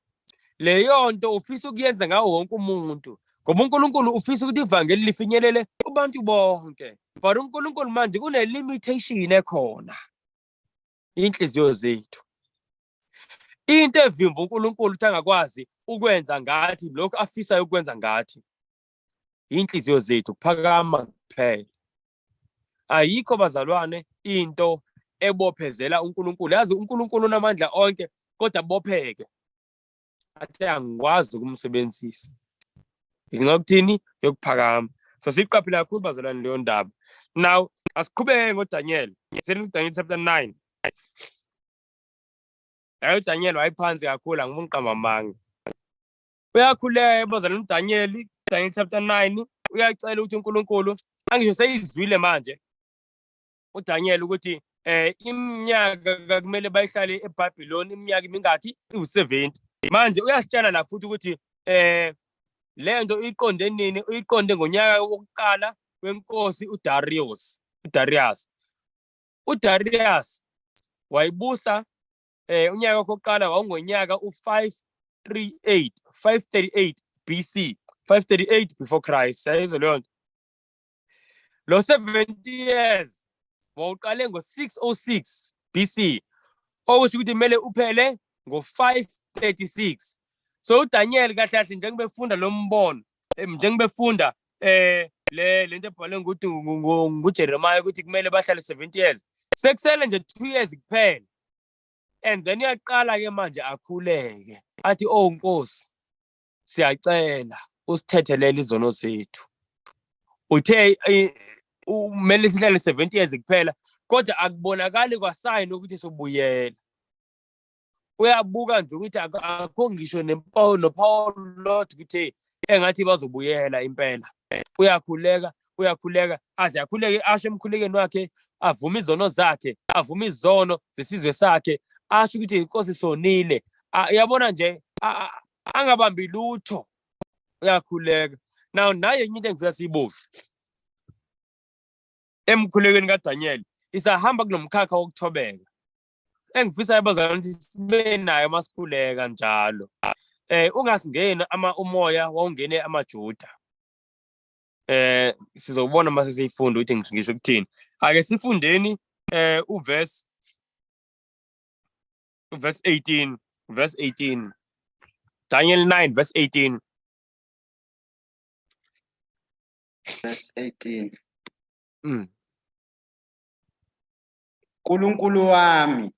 S1: leyo nto ufisa ukuyenza ngawo wonke umuntu, ngoba uNkulunkulu ufisa ukuthi ivangeli lifinyelele kubantu bonke. But uNkulunkulu manje kune limitation ekhona, inhliziyo zethu. Into evimba uNkulunkulu ukuthi angakwazi ukwenza ngathi lokhu afisayo ukwenza ngathi, inhliziyo zethu, kuphakama kuphela. Ayikho bazalwane into ebophezela uNkulunkulu. Yazi uNkulunkulu unamandla onke, kodwa bopheke athi angikwazi ukumsebenzisa. Ngingakuthini yokuphakama. So siqaphile kakhulu bazalwane leyo ndaba. Now asiqhubeke ngoDaniel. Seni chapter 9. Hayi, uDaniel wayephansi kakhulu, angifuni uqamba amanga. Uyakhuleka bazalwane uDaniel, Daniel chapter 9, uyacela ukuthi uNkulunkulu angisho seyizwile manje uDaniel ukuthi iminyaka kumele bayihlale eBabylon iminyaka imingaki, iwu-70. Manje uyasitshela la futhi ukuthi lento uyiqonde nini, uyiqonde ngonyaka wokuqala wenkosi uDarius. uDarius wayibusa unyaka wokuqala wawungonyaka u-538, 538 BC, 538 before Christ. Sayizwa leyo nto. Lo 70 years wawuqale ngo-606 BC, okusho ukuthi kumele uphele ngo-536. So uDaniel kahle kahle njengoba efunda lo mbono, njengoba efunda le lento ebhalwe nguthi nguJeremiah ukuthi kumele bahlale 70 years, sekusele nje 2 years kuphela. And then uyaqala ke manje akhuleke athi, oh Nkosi, siyacela usithethelele izono zethu. Uthe kumele sihlale 70 years kuphela, kodwa akubonakali kwasign ukuthi sobuyela. Uyabuka nje ukuthi akho ngisho nempawu nophawu lodwa ukuthi engathi bazobuyela impela. Uyakhuleka, uyakhuleka aze akhuleke, asho emkhulekeni wakhe, avume izono zakhe, avume izono zesizwe sakhe, asho ukuthi inkosi sonile. Uyabona nje angabambi lutho, uyakhuleka. Now naye enye into engifisa siyibuke emkhulekweni kaDaniel, isahamba kulomkhakha wokuthobeka. Engifisayo bazalwane ukuthi sibe nayo masikhuleka njalo. Ungasingeni ama umoya wawungene amaJuda. Sizobona mase siyifunda ukuthi ngisho ukuthini. Ake sifundeni uverse 18, verse 18. Daniel 9 verse 18.
S2: Verse 18. Nkulunkulu wami,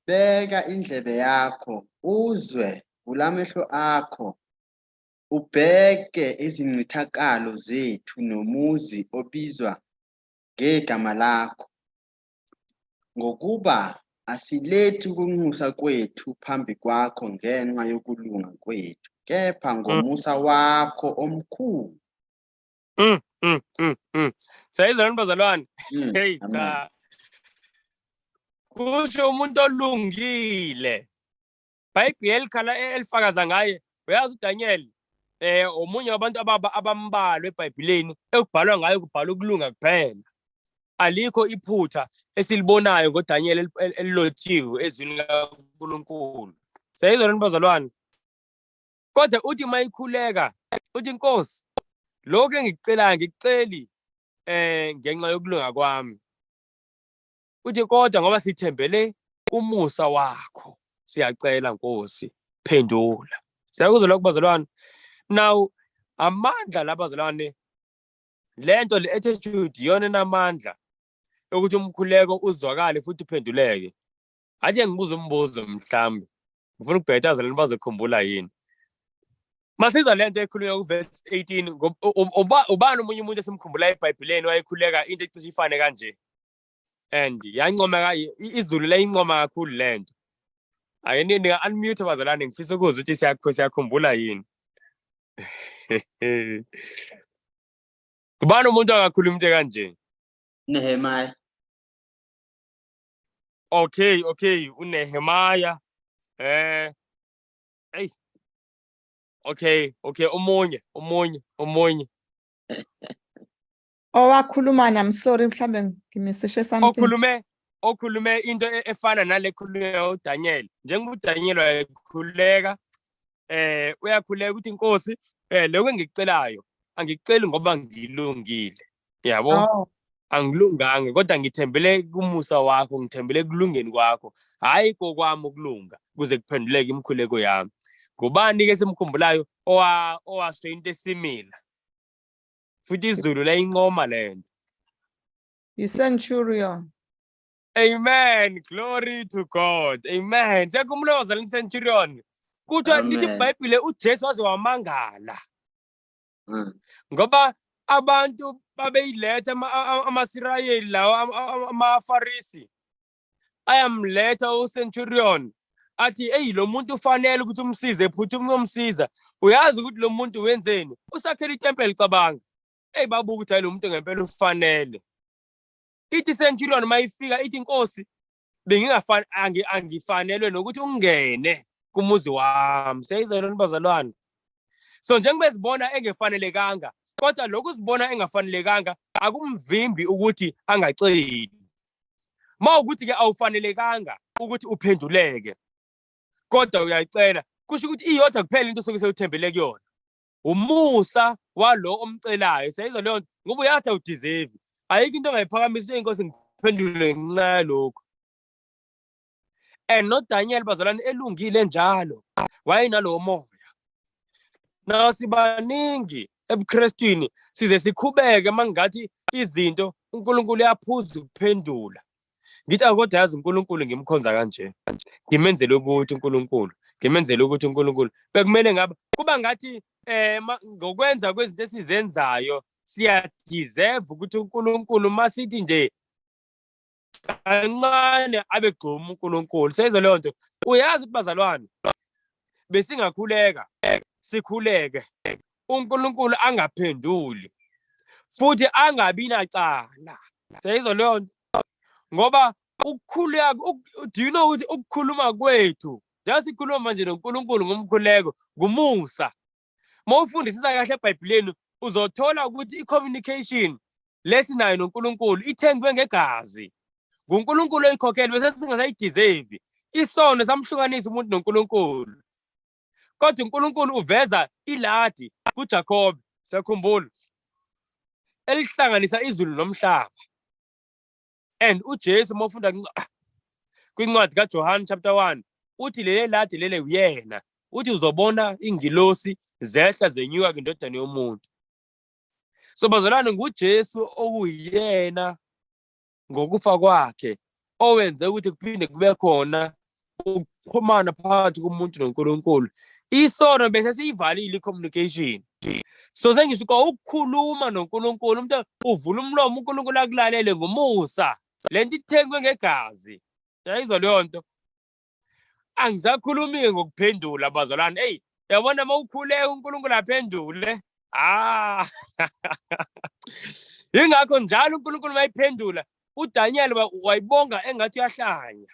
S2: beka indlebe yakho, uzwe, vula amehlo akho, ubheke izincithakalo zethu nomuzi obizwa ngegama lakho, ngokuba asilethi ukunxusa kwethu phambi kwakho ngenxa yokulunga kwethu, kepha ngomusa wakho omkhulu.
S1: Siyayizwa bazalwane? Hey, cha. Kusho umuntu olungile. Bhayibheli elikhala elifakaza ngaye. Uyazi uDaniel omunye wabantu abambalwa eBhayibhelini ekubhalwa ngayo kubhalwa ukulunga kuphela. Alikho iphutha esilibonayo ngoDaniel elilotshiwe ezwini likaNkulunkulu. Siyayizwa bazalwane? Kodwa uthi mayikhuleka uthi Nkosi, lokho engikucelayo ngikuceli ngenxa yokulunga kwami. Uthi kodwa ngoba sithembele kumusa wakho siyacela Nkosi phendula. Siyakuzwa lokho bazalwane? Now amandla labazalwane, lento le attitude iyona enamandla ukuthi umkhuleko uzwakale futhi uphenduleke. Athi ngibuza umbuzo, mhlambe ngifuna ukubheka abazalwane bazokhumbula yini. Masizwa lento ekhulunywa kuverse 18, ubani omunye umuntu esimkhumbula eBhayibhelini wayekhuleka into ecishe ifane kanje? And yancoma izulu layincoma kakhulu lento. Ake ninga unmute bazalwane, ngifisa ukuzwa ukuthi siyakhumbula yini. Ubani umuntu akakhuluma into kanje?
S2: Nehemiah.
S1: Okay, uNehemiah. Hey. Okay, omunye.
S3: Owakhuluma nami, sorry, mhlambe ngimisishe something.
S1: Okhulume into efana nale khulunywa uDaniel. Njengoba uDaniel wayekhuleka, uyakhuleka ukuthi Nkosi, lokho engikucelayo angikuceli ngoba ngilungile. Yabo? Angilunganga kodwa ngithembele kumusa wakho, ngithembele ekulungeni kwakho. Hayi kokwami ukulunga kuze kuphenduleke imikhuleko yami. Ngubani ke simkhumbulayo owasho into esimila? Futhi izulu layincoma lento.
S3: I-centurion.
S1: Amen. Glory to God. Amen. Siyakhumbula bazalwane centurion. Kuthiwa lithi iBhayibhile uJesu waze wamangala. Ngoba abantu babeyiletha amaSirayeli lawo amaFarisi ayamletha uCenturion athi hey, lo muntu ufanele ukuthi umsize, phuthu umsiza. Uyazi ukuthi lo muntu wenzeni? Usakhela itempeli, cabanga. Hey, babuka ukuthi hayi lo muntu ngempela ufanele. Ithi Centurion mayifika ithi Nkosi, bengingafani angifanelwe nokuthi ungene kumuzi wami. Siyayizwa lona bazalwane? So njengoba ezibona engefanelekanga, kodwa lokhu uzibona engafanelekanga akumvimbi ukuthi angaceli. Mawukuthi ke awufanelekanga ukuthi uphenduleke, kodwa uyayicela, kusho ukuthi iyodwa kuphela into osuke sewuthembele kuyona. Umusa walo omcelayo. Siyayizwa leyo nto? Ngoba uyazi awudeserve. Ayikho into ongayiphakamisa inkosi ngiphendule ngenxa yalokho. And noDaniel bazalwane elungile njalo wayenalowo moya. Now sibaningi ebuKrestwini size sikhubeke mangathi izinto uNkulunkulu uyaphuza ukuphendula. Ngithi akodwa yazi uNkulunkulu ngimkhonza kanje, ngimenzele ukuthi uNkulunkulu, ngimenzele ukuthi uNkulunkulu bekumele ngabe kuba ngathi ngokwenza kwezinto esizenzayo siya deserve ukuthi uNkulunkulu masithi nje kancane abe gxuma uNkulunkulu. Seyizwe leyo nto. Uyazi ukuthi bazalwane besingakhuleka sikhuleke uNkulunkulu angaphenduli futhi angabi nacala. Seyizwe leyo nto? Ngoba ukukhuleka, do you know ukuthi ukukhuluma kwethu njengoba sikhuluma manje noNkulunkulu ngomkhuleko ngumusa. Mawufundisisa kahle eBhayibhelini uzothola ukuthi i-communication lesinayo noNkulunkulu ithengwe ngegazi. nguNkulunkulu oyikhokhele, bese singasayideserve. Isono samhlukanisa umuntu noNkulunkulu, kodwa uNkulunkulu uveza iladi kuJakobe, siyakhumbula, elihlanganisa izulu nomhlaba. And uJesu, uma ufunda kwincwadi kaJohn chapter 1, uthi leli ladi lele uyena, uthi uzobona ingilosi zehla zenyuka kwindodana yomuntu. So bazalwane, nguJesu okuyena ngokufa kwakhe owenze ukuthi kuphinde kube khona ukuxhumana phakathi komuntu noNkulunkulu. Isono bese siyivalile i-communication. So sengisho kwa ukukhuluma noNkulunkulu, umuntu uvula umlomo uNkulunkulu akulalele ngomusa. Lento ithengwe ngegazi. Uyayizwa leyo nto? Angisakhulumi ngokuphendula bazalwane. Hey, yabona uma ukhuleka uNkulunkulu aphendule. Ah. Ingakho njalo uNkulunkulu mayiphendula, uDaniel wayibonga engathi uyahlanya.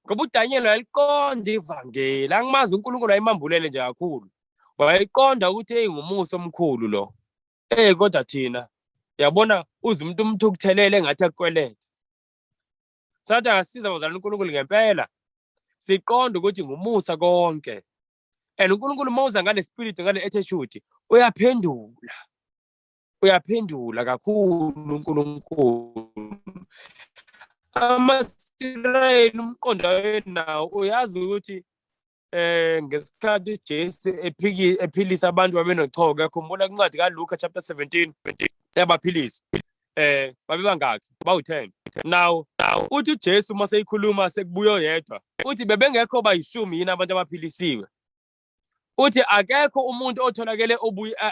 S1: Ngoba uDaniel wayeliqonda ivangeli. Angimazi uNkulunkulu wayemambulele nje kakhulu. Wayeqonda ukuthi hey, ngumusa omkhulu lo. Eh, kodwa thina yabona uze umuntu umthukuthelele engathi akukweleta. Sathi akasiza bazalwane uNkulunkulu ngempela. Siqonda ukuthi ngumusa konke. And uNkulunkulu uma uza ngale spirit, ngale attitude, uyaphendula. Uyaphendula kakhulu uNkulunkulu. AmaSirayeli umqondo ayenawo, uyazi ukuthi ngesikhathi uJesu ephilisa abantu babenochoko, yakhumbula kwincwadi kaLuka chapter 17, yabaphilisa babebangaki? Bawu-10. Now uthi uJesu uma seyikhuluma sekubuye oyedwa, uthi bebengekho bayishumi yini abantu abaphilisiwe? Uthi akekho umuntu otholakele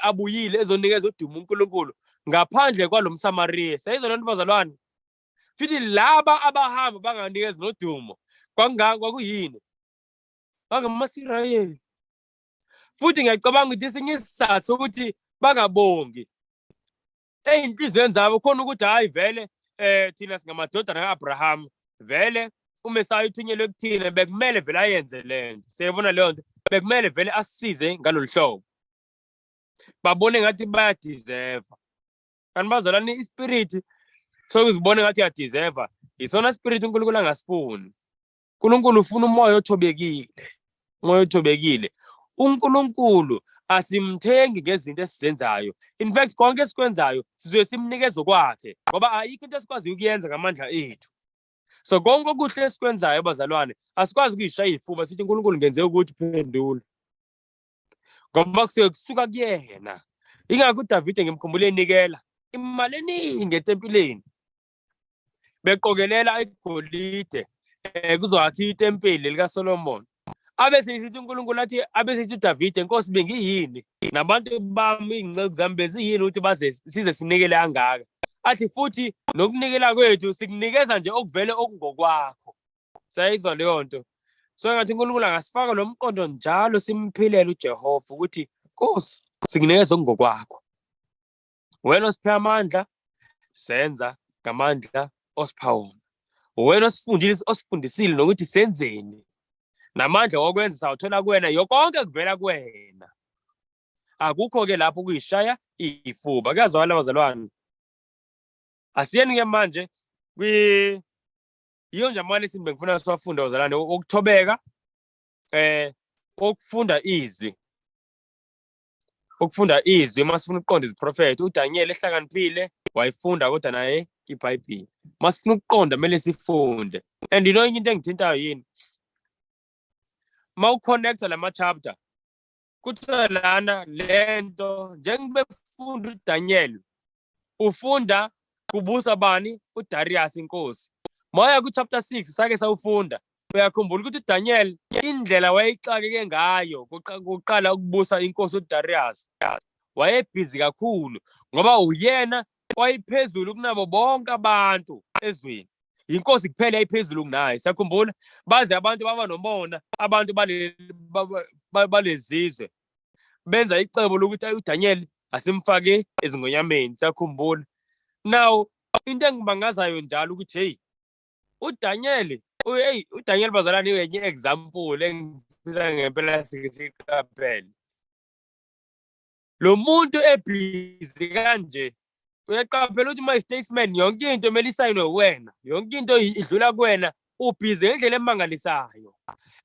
S1: abuyile ezonikeza udumo uNkulunkulu ngaphandle kwalomSamariya. Siyayizwa lento bazalwane? Futhi laba abahamba banganikezi nodumo kwakuyini? BangamaSirayeli. Futhi ngiyacabanga ukuthi esinye isizathu sokuthi bangabongi ey'nhliziyweni zabo khona ukuthi hhayi vele thina singamadodana ka-Abraham, vele uMesaya uthunyelwe kuthina, bekumele vele ayenze le nto. Siyayibona leyo nto, bekumele vele asisize ngalolu hlobo. Babone ngathi bayadeserva. Kanti bazalwane, ispirit sokuzibona ngathi uyadeserva yisona spirit uNkulunkulu angasifuni. uNkulunkulu ufuna umoya othobekile, umoya othobekile. uNkulunkulu asimthengi ngezinto esizenzayo. In fact, konke esikwenzayo sizoye simnikeze kwakhe, ngoba ayikho into esikwaziyo ukuyenza ngamandla ethu. So konke okuhle esikwenzayo bazalwane, asikwazi ukuyishaya ifuba sithi uNkulunkulu ngenze ukuthi phendula, ngoba kusuke kusuka kuyena. Ingakho uDavide ngimkhumbule enikela imali eningi etempileni, beqokelela igolide kuzokwakhiwa itempeli likaSolomon. Abe sesithi uNkulunkulu athi, abe sesithi uDavide, Nkosi bengiyini nabantu bami, iy'nceku zami beziyini ukuthi baze size sinikele kangaka? Athi futhi nokunikela kwethu sikunikeza nje okuvele okungokwakho. Siyayizwa leyo nto? So ngathi uNkulunkulu angasifaka lo mqondo njalo, simphilele uJehova ukuthi Nkosi sikunikeza okungokwakho, wena osiphe amandla, senza ngamandla osipha wona, wena osifundile, osifundisile nokuthi senzeni, namandla okwenza sawuthola kuwena, konke kuvela kuwena. Akukho-ke lapho kuyishaya ifuba. Kuyazwakala bazalwane? Asiyeni-ke manje kwi yiyo nje amalesini bengifuna siwafunde bazalwane, ukuthobeka, ukufunda izwi, ukufunda izwi uma sifuna ukuqonda iziprofethi. uDaniel ehlakaniphile wayifunda kodwa naye iBhayibheli. Uma sifuna ukuqonda kumele sifunde. And you know enye into engithintayo yini? Uma uconnecta lama chapter, kuthiwa lana lento njengoba efunda uDaniel, ufunda kubusa bani? uDarius inkosi. Mawuya ku chapter 6 sake sawufunda, uyakhumbula ukuthi uDaniel indlela wayexakeke ngayo kuqala ukubusa inkosi uDarius, wayebhizi kakhulu ngoba uyena wayephezulu kunabo bonke abantu ezweni, inkosi kuphela yayiphezulu kunaye. Siyakhumbula baze abantu baba nomona, abantu balezizwe benza icebo lokuthi uDaniel asimfake ezingonyameni. Siyakhumbula. Now into engibangazayo njalo ukuthi hey, uDaniel, hey, uDaniel bazalwane uyenye example engifisa ngempela sike siqaphele. Lo muntu ebhizi kanje Uyaqaphela ukuthi my statement yonke into kumele isayinwe wena, yonke into idlula kuwena, ubhizi ngendlela emangalisayo.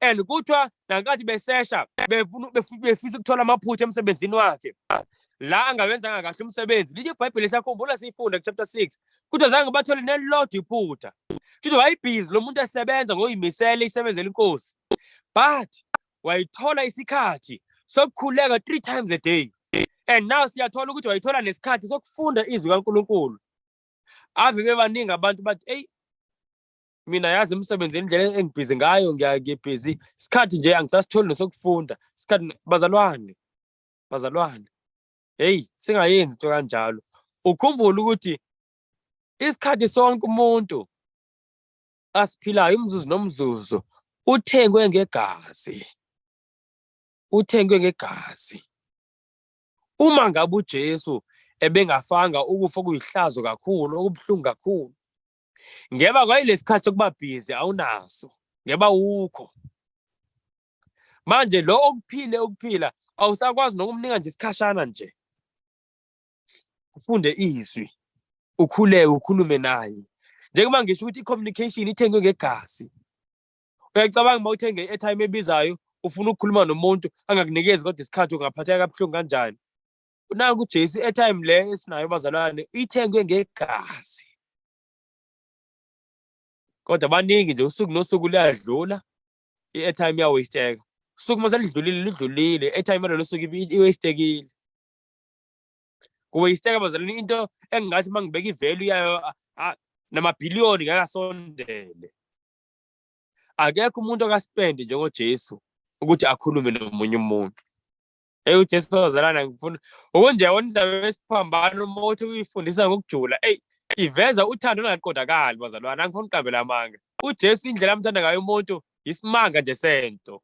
S1: And kuthiwa nankathi besesha befisa ukuthola amaphutha emsebenzini wakhe la angawenzanga kahle umsebenzi, lithi iBhayibheli, siyakhumbula siyifunda ku-chapter 6, kuthiwa zange bathole nelilodwa iphutha. Kuthiwa wayebhizi lo muntu esebenza ngokuyimisela isebenzela inkosi, but wayithola isikhathi sokukhuleka 3 times a day. And now siyathola ukuthi wayithola nesikhathi sokufunda izwi kaNkulunkulu. Ave bebaningi abantu bathi, eyi mina yazi umsebenzi indlela engibhizi ngayo, ngiyabhizi isikhathi nje angisasitholi nesokufunda isikhathi. Bazalwane, bazalwane, hey, singayenzi into kanjalo. Ukhumbule ukuthi isikhathi sonke umuntu asiphilayo, umzuzu nomzuzu, uthengwe ngegazi, uthengwe ngegazi. Uma ngabe uJesu ebengafanga ukufa okuyihlazo kakhulu, okubuhlungu kakhulu, ngeba kwayilesikhathi sokuba busy awunaso, ngeba ukho manje lo okuphile ukuphila awusakwazi nokumnika nje isikhashana nje ufunde izwi, ukhuleke, ukhulume naye. Njengoba ngisho ukuthi i-communication ithengwe ngegazi, uyacabanga uma uthenge i-airtime ebizayo ufuna ukukhuluma nomuntu angakunikezi kodwa isikhathi, ungaphatheka kabuhlungu kanjani? Nanku uJesu, i-airtime le esinayo bazalwane ithengwe ngegazi, kodwa baningi nje usuku nosuku luyadlula, i-airtime iyawasteka. Usuku uma selidlulile, lidlulile, i-airtime yalolo suku iwastekile. Kuwasteka bazalwane into engingathi uma ngibeka i-value yayo namabhiliyoni ngeke asondele. Akekho umuntu okaspende njengoJesu ukuthi akhulume nomunye umuntu. Eyi, uJesu bazalwane, ngifuna ukunje yabona indaba yesiphambano uma uthi uyifundisa ngokujula, eyi, iveza uthando olungaqondakali bazalwane. Angifuni ukuqambela amanga, uJesu indlela amthanda ngayo umuntu isimanga nje sento.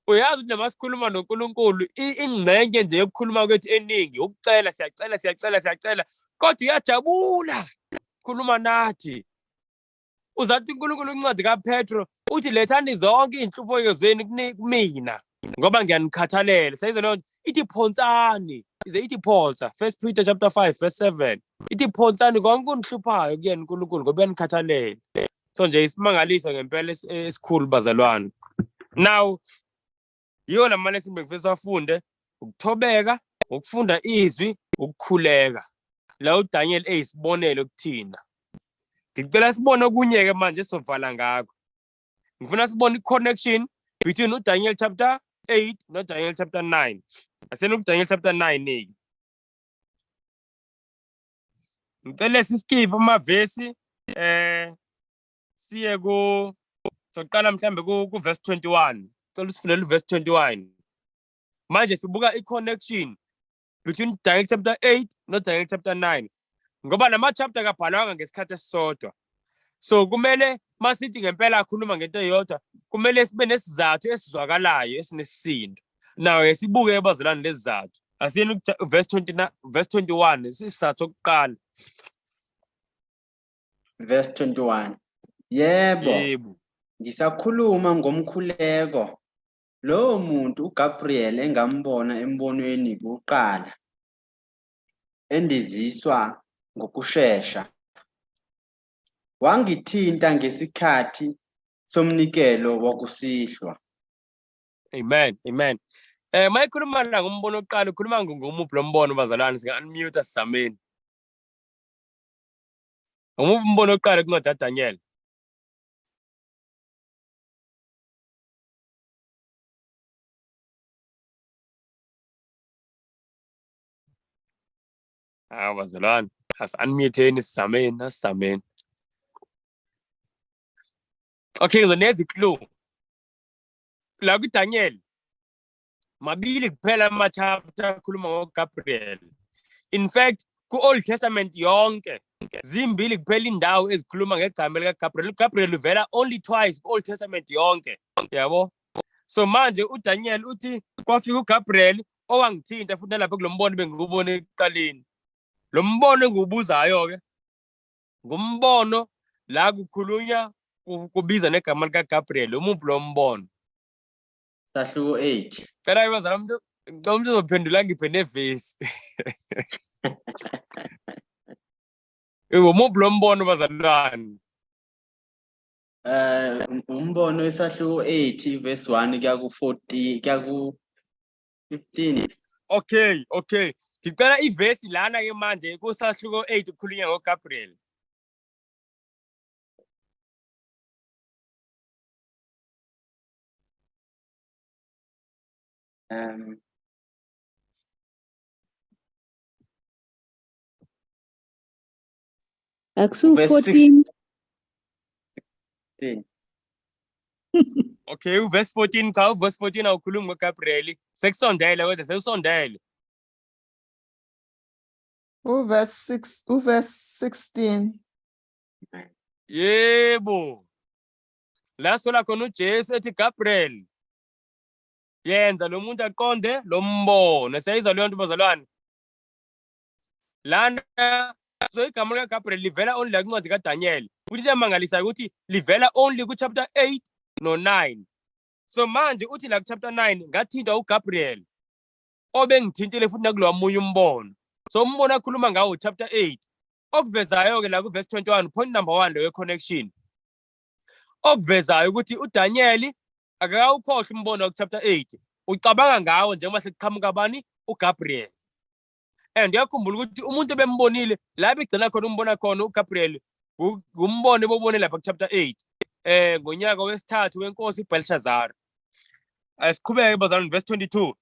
S1: Uyazi ukuthi noma sikhuluma noNkulunkulu, ingxenye nje yokukhuluma kwethu eningi ukucela, siyacela, siyacela, siyacela, kodwa uyajabula khuluma nathi. Uzathi uNkulunkulu incwadi kaPetro uthi lethani zonke iy'nhlupheko zenu kumina ngoba ngiyanikhathalela. Sayizwa leyo nto ithi phonsani, ize ithi phonsa, First Peter chapter 5 verse 7, ithi phonsani konke kunihluphayo kuyena uNkulunkulu ngoba uyanikhathalela. So nje isimangaliso ngempela esikhulu bazalwane. Now yiyo la mali esimbe ngifisa afunde ukuthobeka, ukufunda izwi, ukukhuleka. La uDaniel eyisibonelo kuthina. Ngicela sibone okunye-ke manje sovala ngakho. Ngifuna sibone i-connection between uDaniel chapter 8 noDaniel chapter 9. Aseni uDaniel chapter 9-ke. Ngicela siskiphe amavesi, siye ku soqala mhlambe ku verse 21. Cela usifundele verse 21. Manje sibuka i-connection between Daniel chapter 8 no Daniel chapter 9. Ngoba lama chapter akabhalwanga ngesikhathi esisodwa. So kumele masithi ngempela akhuluma ngento eyodwa, kumele sibe nesizathu esizwakalayo esinesisindo. Now esibuke ebazalwane lezizathu. Asiyeni verse 29, verse 21, isizathu sokuqala.
S2: Verse 21. Yebo,
S1: Yebo.
S2: Ngisakhuluma ngomkhuleko, lowo muntu uGabriel engambona embonweni kuqala, endiziswa ngokushesha, wangithinta ngesikhathi somnikelo wakusihlwa.
S1: Amen, amen. Mayikhuluma la ngombono oqala, ukhuluma ngomuphi lo mbono bazalwane? Singa unmute sizameni. Ngomuphi umbono oqala kuncwadi kaDaniel? Hawu bazalwane, asi-unmuteni sizameni, asizameni. Okay, ngizonikeza i-clue. La kuDaniel mabili kuphela ama-chapter akhuluma ngoGabriel. In fact, ku-Old Testament yonke zimbili kuphela indawo ezikhuluma ngegama likaGabriel. UGabriel uvela only twice ku-Old Testament yonke, yabo. So manje uDaniel uthi kwafika uGabriel owangithinta futhi nalapho kulo mbono bengiwubona ekuqaleni. Lo mbono engiwubuzayo ke ngumbono la kukhulunywa kubiza negama likaGabriel. Umuphi lo mbono?
S2: Sahluko 8.
S1: Cela bazalwane, umuntu ngicela umuntu uzophendula ngiphe nevesi. Umuphi lo mbono, bazalwane?
S2: Umbono wesahluko 8 verse 1 kuya ku 40 kuya ku 15.
S1: Okay. Ngicela ivesi lana ke manje kusahluko 8 kukhulunywa ngoGabriel.
S4: Akusu
S2: Verse
S4: 14.
S2: 16.
S1: Okay, uverse 14, cha, uverse 14 awukhulumi ngoGabriel. Sekusondele kodwa, sekusondele.
S3: Uverse 6, uverse 16.
S1: Yebo. La sola khona uJesu ethi, "Gabriel, yenza lo muntu aqonde lo mbono." Siyayizwa leyo nto, bazalwane? Lana so igama likaGabriel livela only la kuncwadi kaDaniel. Futhi into emangalisayo ukuthi livela only ku-chapter 8 no-9. So manje uthi la ku-chapter 9 ngathintwa uGabriel obengithintile futhi nakulowa munye umbono. So umbono akhuluma ngawo chapter 8. Okuvezayo ke la ku-verse 21, point number 1 leyo connection. Okuvezayo ukuthi uDaniel akakawukhohlwa umbono ku-chapter 8. Ucabanga ngawo njengoba sekuqhamuka bani? UGabriel. And uyakhumbula ukuthi umuntu ebembonile la begcina khona umbona khona uGabriel ngumbono ebobone lapha ku-chapter 8 ngonyaka wesithathu wenkosi uBelshazzar. Asiqhubeke, bazalwane, verse 22.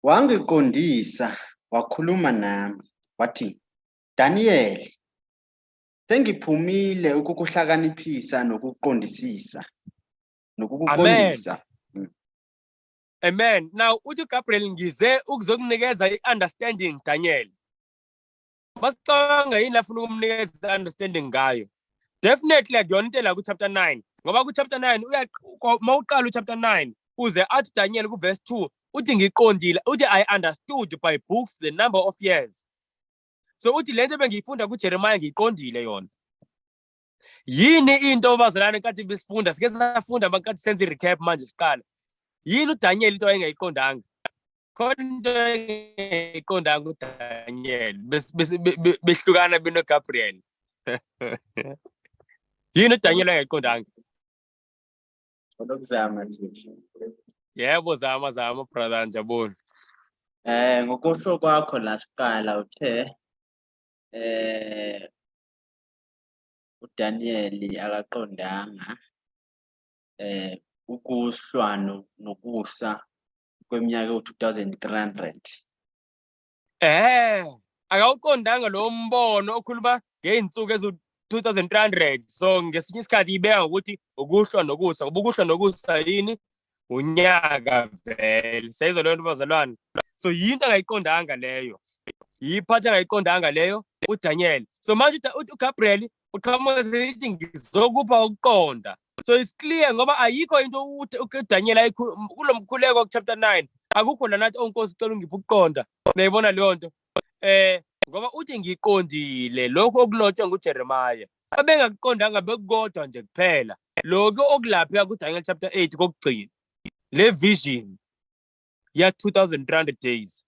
S2: Wangiqondisa, wakhuluma nami, wathi, "Daniel, sengiphumile ukukuhlakaniphisa nokuqondisisa nokukuqondisa."
S1: Amen. Now uthi Gabriel, "Ngize ukuzokunikeza i-understanding, Daniel." Masicabanga, yini afuna ukumnikeza i-understanding ngayo? Definitely akuyona into la ku-chapter 9. Ngoba ku-chapter 9 uya mawuqala u-chapter 9 uze athi Daniel ku-verse 2 uthi, "Ngiqondile," uthi, "I understood by books the number of years." So uthi lento bengiyifunda kuJeremiah ngiyiqondile yona. Yini into, bazalwane, nkathi besifunda, sike safunda nkathi senza i-recap manje siqala. Yini uDaniel into ayengayiqondanga? Khona into engayiqondanga uDaniel behlukana benoGabriel. Yini uDaniel angayiqondanga?
S2: Lokuzama nje.
S1: Yebo, zama, zama, brother Njabulu.
S2: Ngokusho kwakho la siqala uthe uDaniel akaqondanga ukuhlwa nokusa kweminyaka ewu-2300.
S1: Akawuqondanga lo mbono okhuluma ngey'nsuku ezu-2300. So ngesinye isikhathi ibeka ngokuthi ukuhlwa nokusa, ngoba ukuhlwa nokusa yini? Unyaka vele. Siyayizwa leyo nto, bazalwane? So yinto angayiqondanga leyo. Yiphathi angayiqondanga leyo uDaniel. So manje uGabriel uqhamuka sethi, "Ngizokupha ukuqonda." So it's clear ngoba ayikho into uDaniel kulo mkhuleko ku-chapter 9, akukho la nathi, "Oh Nkosi, cela ungiphe ukuqonda." Uyayibona leyo nto? Ngoba uthi ngiqondile lokho okulotshwa nguJeremiah. Abengakuqondanga bekukodwa nje kuphela. Lokho okulapha kuDaniel chapter 8 kokugcina. Le vision ya 2300 days.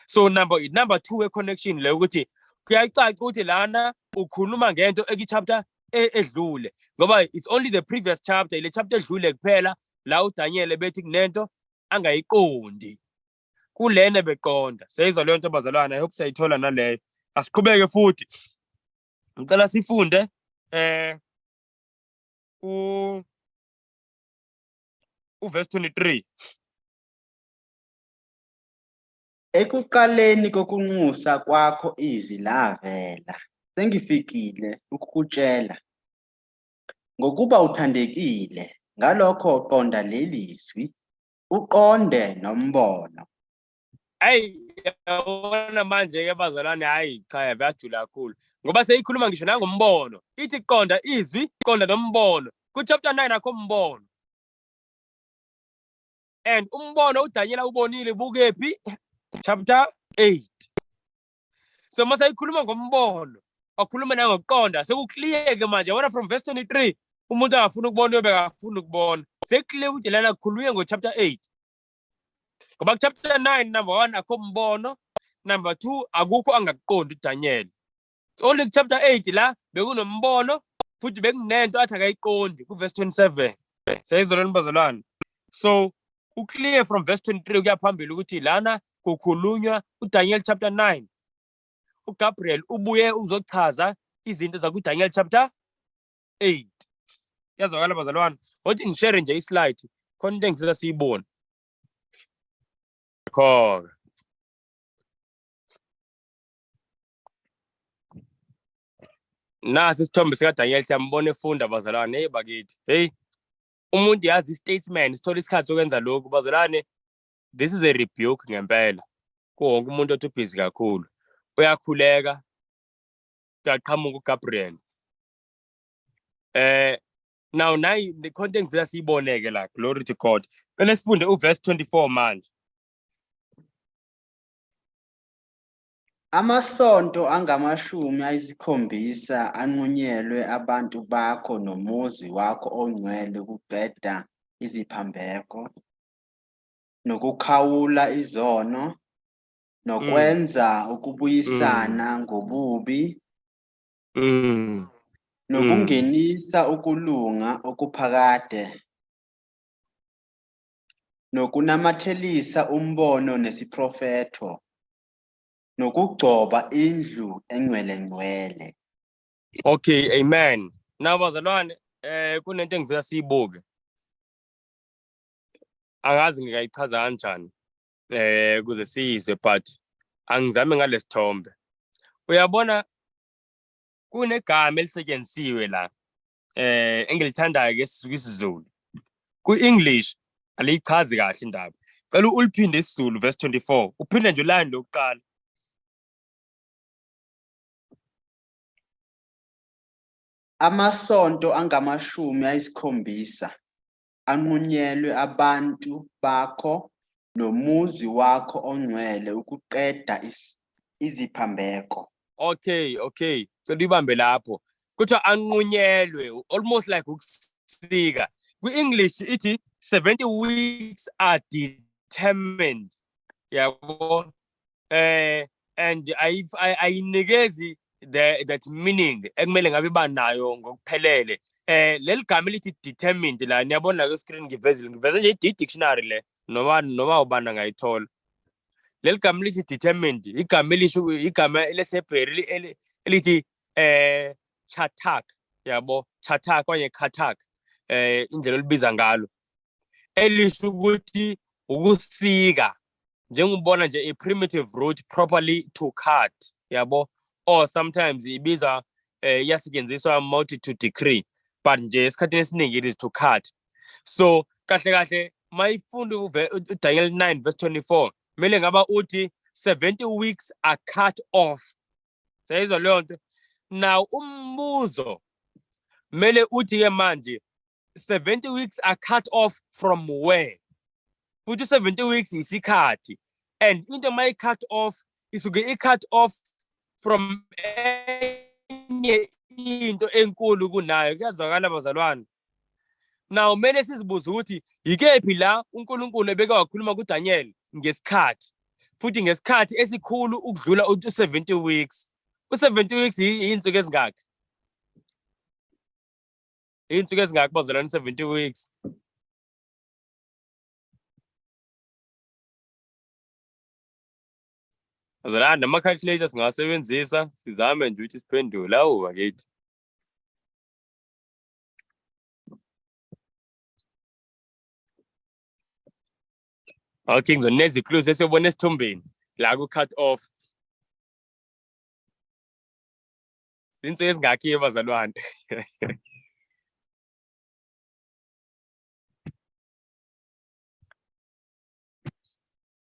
S1: So number 2 we connection le ukuthi kuyacaca ukuthi lana ukhuluma ngento eki-chapter edlule, ngoba it's only the previous chapter, ile chapter edlule kuphela la uDaniel bethi kunento angayiqondi, kulena beqonda. Siyayizwa leyo nto, bazalwane? I hope siyayithola naleyo. Asiqhubeke futhi, ngicela sifunde u uverse 23.
S2: Ekuqaleni kokunxusa kwakho izwi lavela, sengifikile ukukutshela, ngokuba uthandekile, ngalokho qonda leli zwi, uqonde nombono.
S1: Ayi, yabona manje-ke, bazalwane, hayi cha, yajula kakhulu ngoba seyikhuluma ngisho nangombono. Ithi qonda izwi, qonda nombono. Ku-chapter 9 akho umbono, and umbono uDaniel awubonile bukephi? Chapter 8. So mase ikhuluma ngombono, akhuluma nangokuqonda, sekuclear ke manje, yabona, from verse 23 umuntu angafuna ukubona uyobe akafuni ukubona, sekuclear ukuthi lana kukhulunywe ngo-chapter 8, ngoba ku-chapter 9, number 1, akho mbono. Number 2, akukho angakuqondi uDaniel. It's only chapter 8 la bekunombono futhi bekunento athi akayiqondi ku verse 27. Siyayizwa bazalwane. So uclear from verse 23 kuya phambili ukuthi lana kukhulunywa uDaniel chapter 9. uGabriel ubuye uzochaza izinto zakuDaniel chapter 8. Yazwakala bazalwane. Othi ngishare nje islide khona into engifisa siyibone. Khona. Nasi isithombe sikaDaniel, siyambona efunda bazalwane. Hey bakithi, hey, umuntu yazi i-statement, sithola isikhathi sokwenza lokhu bazalwane. This is a rebuke ngempela kuwo wonke umuntu othi ubhizi kakhulu. Uyakhuleka, kuyaqhamuka uGabriel. Now nayi the content ngifisa siyiboneke la. Glory to God. Kumele sifunde uverse 24 manje.
S2: Amasonto angama-70 anqunyelwe abantu bakho nomuzi wakho ongcwele ukuqeda iziphambeko, nokukhawula izono, nokwenza ukubuyisana ngobubi, nokungenisa ukulunga okuphakade, nokunamathelisa umbono nesiprofetho, nokugcoba indlu engcwelengcwele.
S1: Okay, amen. Now bazalwane, kunento engifisa siyibuke. Angazi ngingayichaza kanjani kuze siyizwe, but angizame ngalesithombe. Uyabona kunegama elisetshenzisiwe la engilithandayo ke isiZulu. Ku-English aliyichazi kahle indaba. Cela uliphinde isiZulu verse 24. Uphinde nje line lokuqala.
S2: Amasonto angama-70 anqunyelwe abantu bakho nomuzi wakho ongcwele ukuqeda iziphambeko.
S1: Okay. Cela uyibambe lapho. Kuthiwa anqunyelwe, almost like ukusika. Kwi-English ithi 70 weeks are determined. Yabo. And ayinikezi the that meaning ekumele ngabe banayo ngokuphelele. Leli gama elithi determined la, niyabona ku screen ngivezile, ngiveze nje i-dictionary le, noma ubani angayithola. Leli gama elithi determined, igama elisho igama lesiHebheru elithi chatak, yabo, chatak okanye khatak, indlela olibiza ngalo, elisho ukuthi ukusika, njengobona nje a primitive root properly to cut, yabo, or sometimes ibizwa iyasetshenziswa multi to decree, but nje esikhathini esiningi it is to cut. So kahle kahle mayifunda uDaniel 9 verse 24, kumele ngaba uthi 70 weeks are cut off. Siyayizwa leyo nto? Now umbuzo kumele uthi ke manje 70 weeks are cut off from where? Futhi 70 weeks isikhathi, and into mayi cut off isuke i cut off from enye into enkulu kunayo. Kuyazwakala bazalwane? Now kumele sizibuze ukuthi yikephi la uNkulunkulu ebeke wakhuluma kuDaniel ngesikhathi, futhi ngesikhathi esikhulu ukudlula u-70 weeks. U-70 weeks iy'nsuku ezingaki? Iy'nsuku ezingaki bazalwane 70 weeks? Bazalwane, nama-calculator singawasebenzisa, sizame nje ukuthi siphendule. Awu bakithi. Okay, ngizoneza i-clues esiyobona esithombeni la ku-cut off. Zinsuku ezingakhi bazalwane?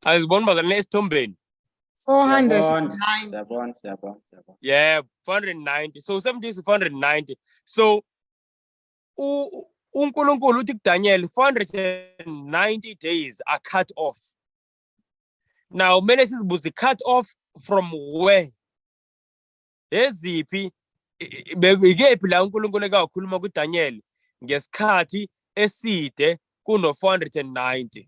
S1: Aziboni bazalwane esithombeni?
S3: 409.
S2: Siyabona, siyabona, siyabona.
S1: Yeah, 490. So 70 is 490. So uNkulunkulu uthi kuDaniel 490 days are cut off. Now kumele sizibuze, cut off from where? Eziphi, ikephi la uNkulunkulu eke wakhuluma kuDaniel ngesikhathi eside kuno 490?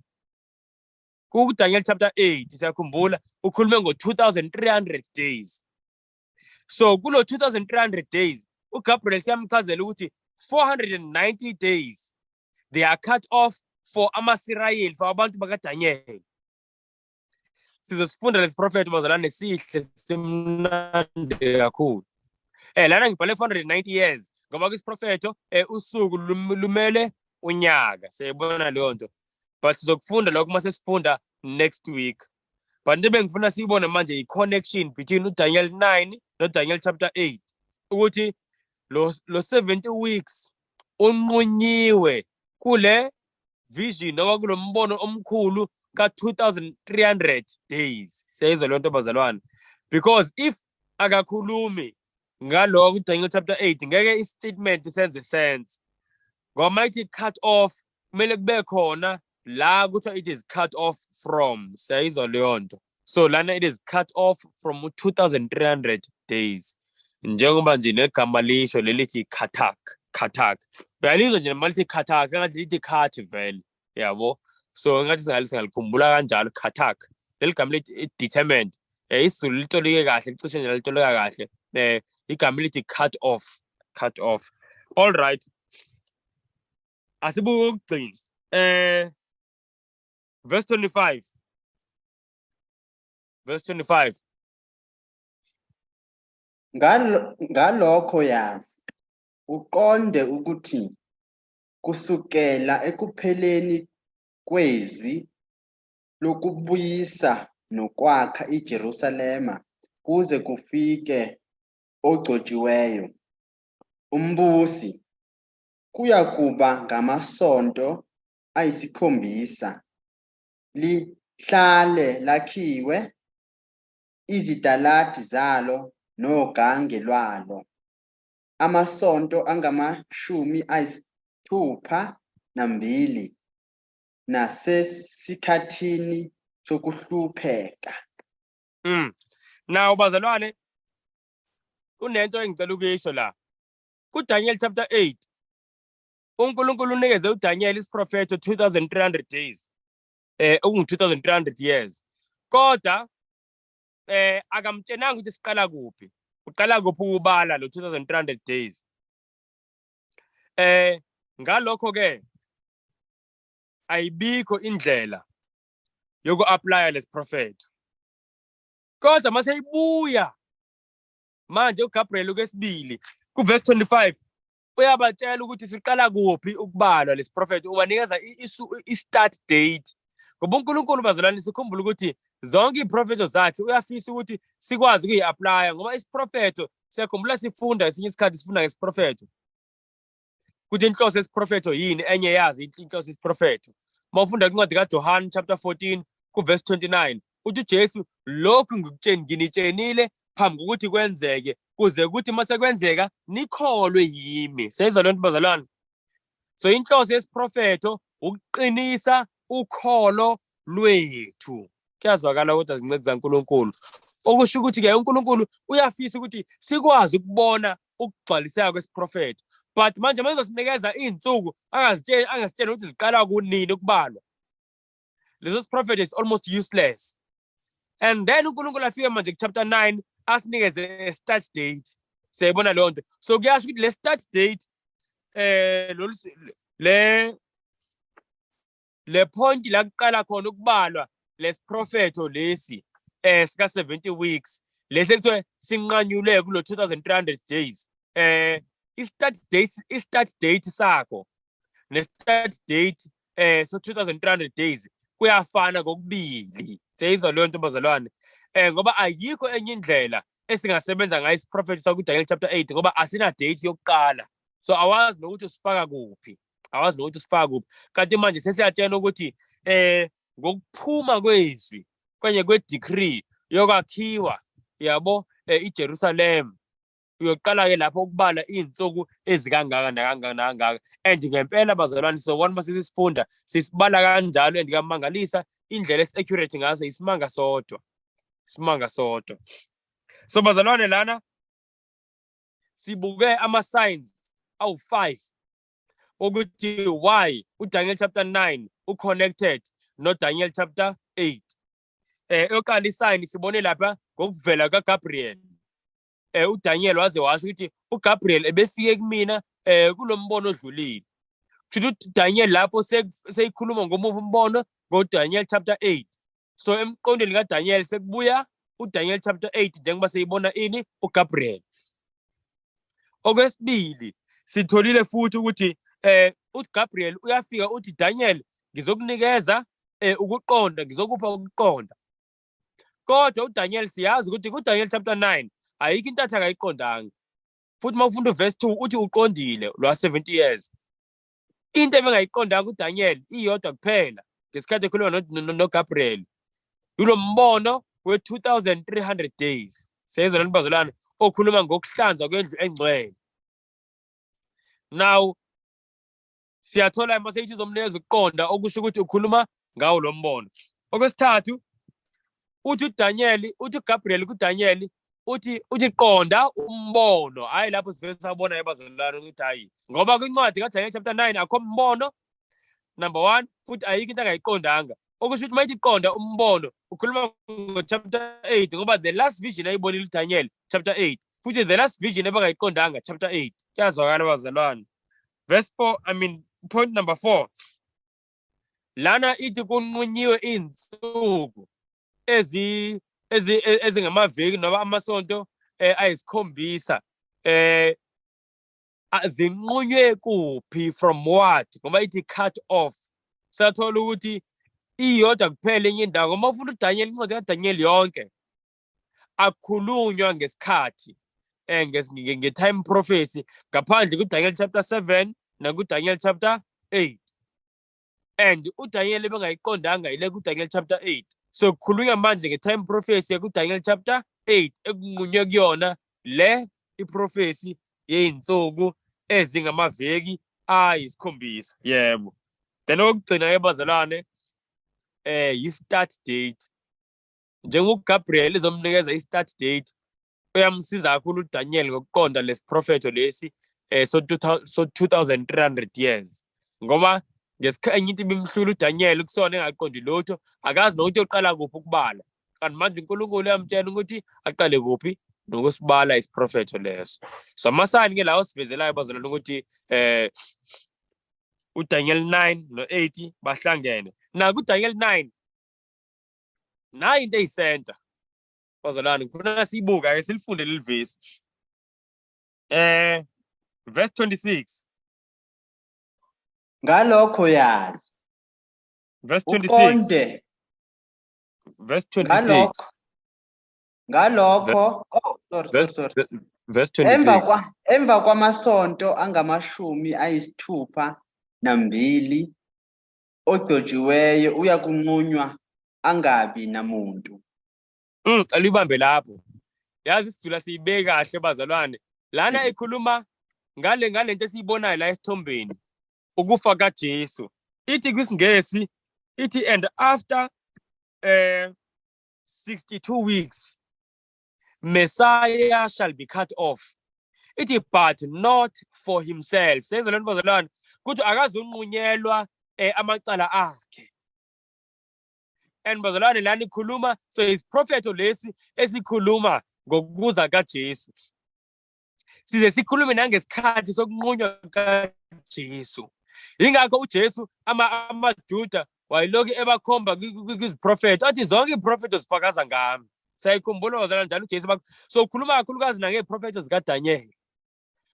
S1: KuDaniel chapter 8, siyakhumbula ukhulume ngo-2300 days. So kulo 2300 days, uGabriel siyamchazela ukuthi 490 days, they are cut off for amaSirayeli, for abantu bakaDaniel. Sizosifunda lesiprofetho, bazalwane, sihle, simnandi kakhulu. Lana ngibhale 490 years ngoba kwisiprofetho usuku lumele unyaka. Siyayibona leyo nto, but sizokufunda lokho uma sesifunda next week. But into ebengifuna siyibone manje i-connection between uDaniel 9 noDaniel chapter 8, ukuthi lo 70 weeks unqunyiwe kule vision noma kulo mbono omkhulu ka-2300 days. Siyayizwa leyo nto, bazalwane? Because if akakhulumi ngaloko kuDaniel chapter 8, ngeke i-statement senze sense, ngoba mayithi cut off, kumele kube khona la kuthiwa it is cut off from. Siyayizwa leyo nto? So lana it is cut off from 2300 days, njengoba nje negama lisho lelithi katak. Katak, uyalizwa nje noma lithi katak, engathi lithi cut vele, yabo. So ngathi singalikhumbula kanjalo katak, leli gama lithi determined. isiZulu litolike kahle, licishe nje litolika kahle igama lithi cut off, cut off. All right, asibuke ukugcina, verse 25, verse 25.
S2: Ngalokho yazi uqonde ukuthi kusukela ekupheleni kwezwi lokubuyisa nokwakha iJerusalema kuze kufike ogcotshiweyo, umbusi, kuya kuba ngamasonto ayisikhombisa, lihlale lakhiwe izitaladi zalo nogange lwalo, amasonto angamashumi ayisithupha nambili, nasesikhathini sokuhlupheka.
S1: Now bazalwane, kunento engicela ukuyisho la. KuDaniel chapter 8, uNkulunkulu unikeze uDaniel isiprofetho 2300 days, okungu 2300 years. Kodwa akamtshenanga ukuthi siqala kuphi. Uqala kuphi ukubala lo 2300 days. Ngalokho ke ayibikho indlela yoku-applya lesiprofetho. Kodwa mase ibuya manje uGabriel kwesibili kuverse 25, uyabatshela ukuthi siqala kuphi ukubalwa lesiprofetho, ubanikeza i-start date. Ngoba uNkulunkulu, bazalwane, sikhumbule ukuthi zonke iziprofetho zakhe uyafisa ukuthi sikwazi ukuyi-applya, ngoba isiprofetho, siyakhumbula sifunda esinye isikhathi, sifunda ngesiprofetho ukuthi inhloso yesiprofetho yini, enye yazi inhloso yesiprofetho. Uma ufunda kwincwadi kaJohn chapter 14 kuverse 29, uthi uJesu, "Lokhu ngikutsheni, nginitshenile phambi kokuthi kwenzeke, kuze kuthi mase kwenzeka nikholwe yimi." Seyizwa lento, bazalwane? So inhloso yesiprofetho ukuqinisa ukholo lwethu. Kuyazwakala kodwa, zinceku zaNkulunkulu? Okusho ukuthi-ke uNkulunkulu uyafisa ukuthi sikwazi ukubona ukugcwaliseka kwesiprofetho, but manje mazosinikeza iy'nsuku, angazitsheli, angasitsheli ukuthi ziqala kunini ukubalwa leso siprofetho, is almost useless. And then uNkulunkulu afike manje ku-chapter 9 asinikeze a start date. Siyayibona leyo nto? So kuyasho ukuthi le start date, lolu le point la kuqala khona ukubalwa lesiprofetho lesi sika 70 weeks lesi kuthiwe sinqanyulwe kulo 2300 days, i-start date sakho ne-start date so 2300 days kuyafana kokubili. Siyayizwa leyo nto, bazalwane? Ngoba ayikho enye indlela esingasebenza ngayo isiprofetho sakuDaniel chapter 8, ngoba asina date yokuqala, so awazi nokuthi usifaka kuphi, awazi nokuthi usifaka kuphi. Kanti manje sesiyatshela ukuthi ngokuphuma kwezwi kanye kwe-decree yokwakhiwa, yabo, iJerusalem, uyoqala-ke lapho ukubala iy'nsuku ezikangaka nakangaka nakangaka. And ngempela, bazalwane, sobona uma sesisifunda sisibala kanjalo, and kuyamangalisa indlela esi-accurate ngaso, isimanga sodwa, isimanga sodwa. So bazalwane, lana sibuke ama-signs awu-5 ukuthi why uDaniel chapter 9 uconnected noDaniel chapter 8. Eyoqala isayini sibone lapha ngokuvela kaGabriel. UDaniel waze washo ukuthi uGabriel ebefike kumina kulombono odlulile. Kusho ukuthi uDaniel lapho seyikhuluma ngomuphi umbono? NgoDaniel chapter 8. So emqondweni kaDaniel sekubuya uDaniel chapter 8 njengoba seyibona ini? UGabriel. Okwesibili sitholile futhi ukuthi uGabriel uyafika uthi, Daniel, ngizokunikeza ukuqonda, ngizokupha ukuqonda. Kodwa uDaniel siyazi ukuthi kuDaniel chapter 9 ayikho into athi akayiqondanga. Futhi uma ufunda uverse 2 uthi uqondile lwa 70 years. Into ebengayiqondanga uDaniel iyodwa kuphela ngesikhathi ekhuluma noGabriel. Yilo mbono we-2300 days. Seyizwa lento bazalwane, okhuluma ngokuhlanzwa kwendlu engcwele. Now siyathola mase ithi izomnikeza ukuqonda, okusho ukuthi ukhuluma ngawo lo mbono. Okwesithathu uthi uDaniel, uthi uGabriel kuDaniel uthi qonda umbono. Hayi, lapho sivele sabona ebazalwane ukuthi hayi, ngoba kwincwadi kaDaniel chapter 9 akho mbono number 1, futhi ayikho into angayiqondanga. Okusho ukuthi mayithi qonda umbono ukhuluma ngo-chapter 8, ngoba the last vision ayibonile uDaniel chapter 8, futhi the last vision ebangayiqondanga chapter 8. Kuyazwakala bazalwane? Verse 4, I mean point number 4, lana ithi kunqunyiwe insuku ezi ezi ezingamaviki noma amasonto ayisikhombisa. Zinqunywe kuphi? From what? Ngoba ithi cut off. Sathola ukuthi iyodwa kuphela enye indawo, ngoba ufuna uDaniel, incwadi kaDaniel yonke akukhulunywa ngesikhathi nge-time prophecy ngaphandle kuDaniel chapter 7 nakuDaniel chapter 8, and uDaniel ebengayiqondanga ile kuDaniel chapter 8. So kukhulunywa manje nge-time prophecy kuDaniel chapter 8 ekunqunywe kuyona le iprophecy yey'nsuku ezingamaveki ayisikhombisa. Yebo. Then okugcina-ke bazalwane, yi-start date. NjengoGabriel ezomnikeza i-start date, uyamsiza kakhulu uDaniel ngokuqonda lesiprofetho lesi so 2300 years, ngoba ngesikhathi enye into ibimhlula uDaniel kusona engaqondi lutho, akazi nokuthi uyoqala kuphi ukubala, kanti manje uNkulunkulu uyamtshela ukuthi aqale kuphi nokusibala isiprofetho leso. So amasayini ke lawo sivezelayo bazalwane ukuthi uDaniel 9 no-8 bahlangene. Na kuDaniel 9 nayi into eyisenta bazalwane, ngifuna siyibuka ake silifunde leli vesi, verse 26.
S2: Ngalokho yazi
S1: Verse 26.
S2: Uqonde.
S1: Verse 26.
S2: Ngalokho, oh sorry, sorry, sorry.
S1: Verse
S2: Emva
S1: 26.
S2: Emva kwamasonto angama-62 ogcotshiweyo uyakunqunywa angabi namuntu.
S1: Cela uyibambe lapho. Yazi isizulu siyibeke kahle bazalwane. Lana ikhuluma ngalento esiyibonayo la esithombeni. Ukufa kaJesu. Ithi kwisingesi ithi, "And after 62 weeks Messiah shall be cut off." Ithi, "But not for himself." Sezwa lento bazalwane, kuthi akazunqunyelwa amacala akhe. And bazalwane, lana ikhuluma, so isiprofetho lesi esikhuluma ngokuza kaJesu. Size sikhulume nangesikhathi sokunqunywa kaJesu. Ingakho uJesu amaJuda wayelokhu ebakhomba kwiziprofetho, athi zonke iziprofetho zifakaza ngami. Siyayikhumbula bazalwane njalo uJesu, so ukhuluma kakhulukazi nangeziprofetho zikaDaniel.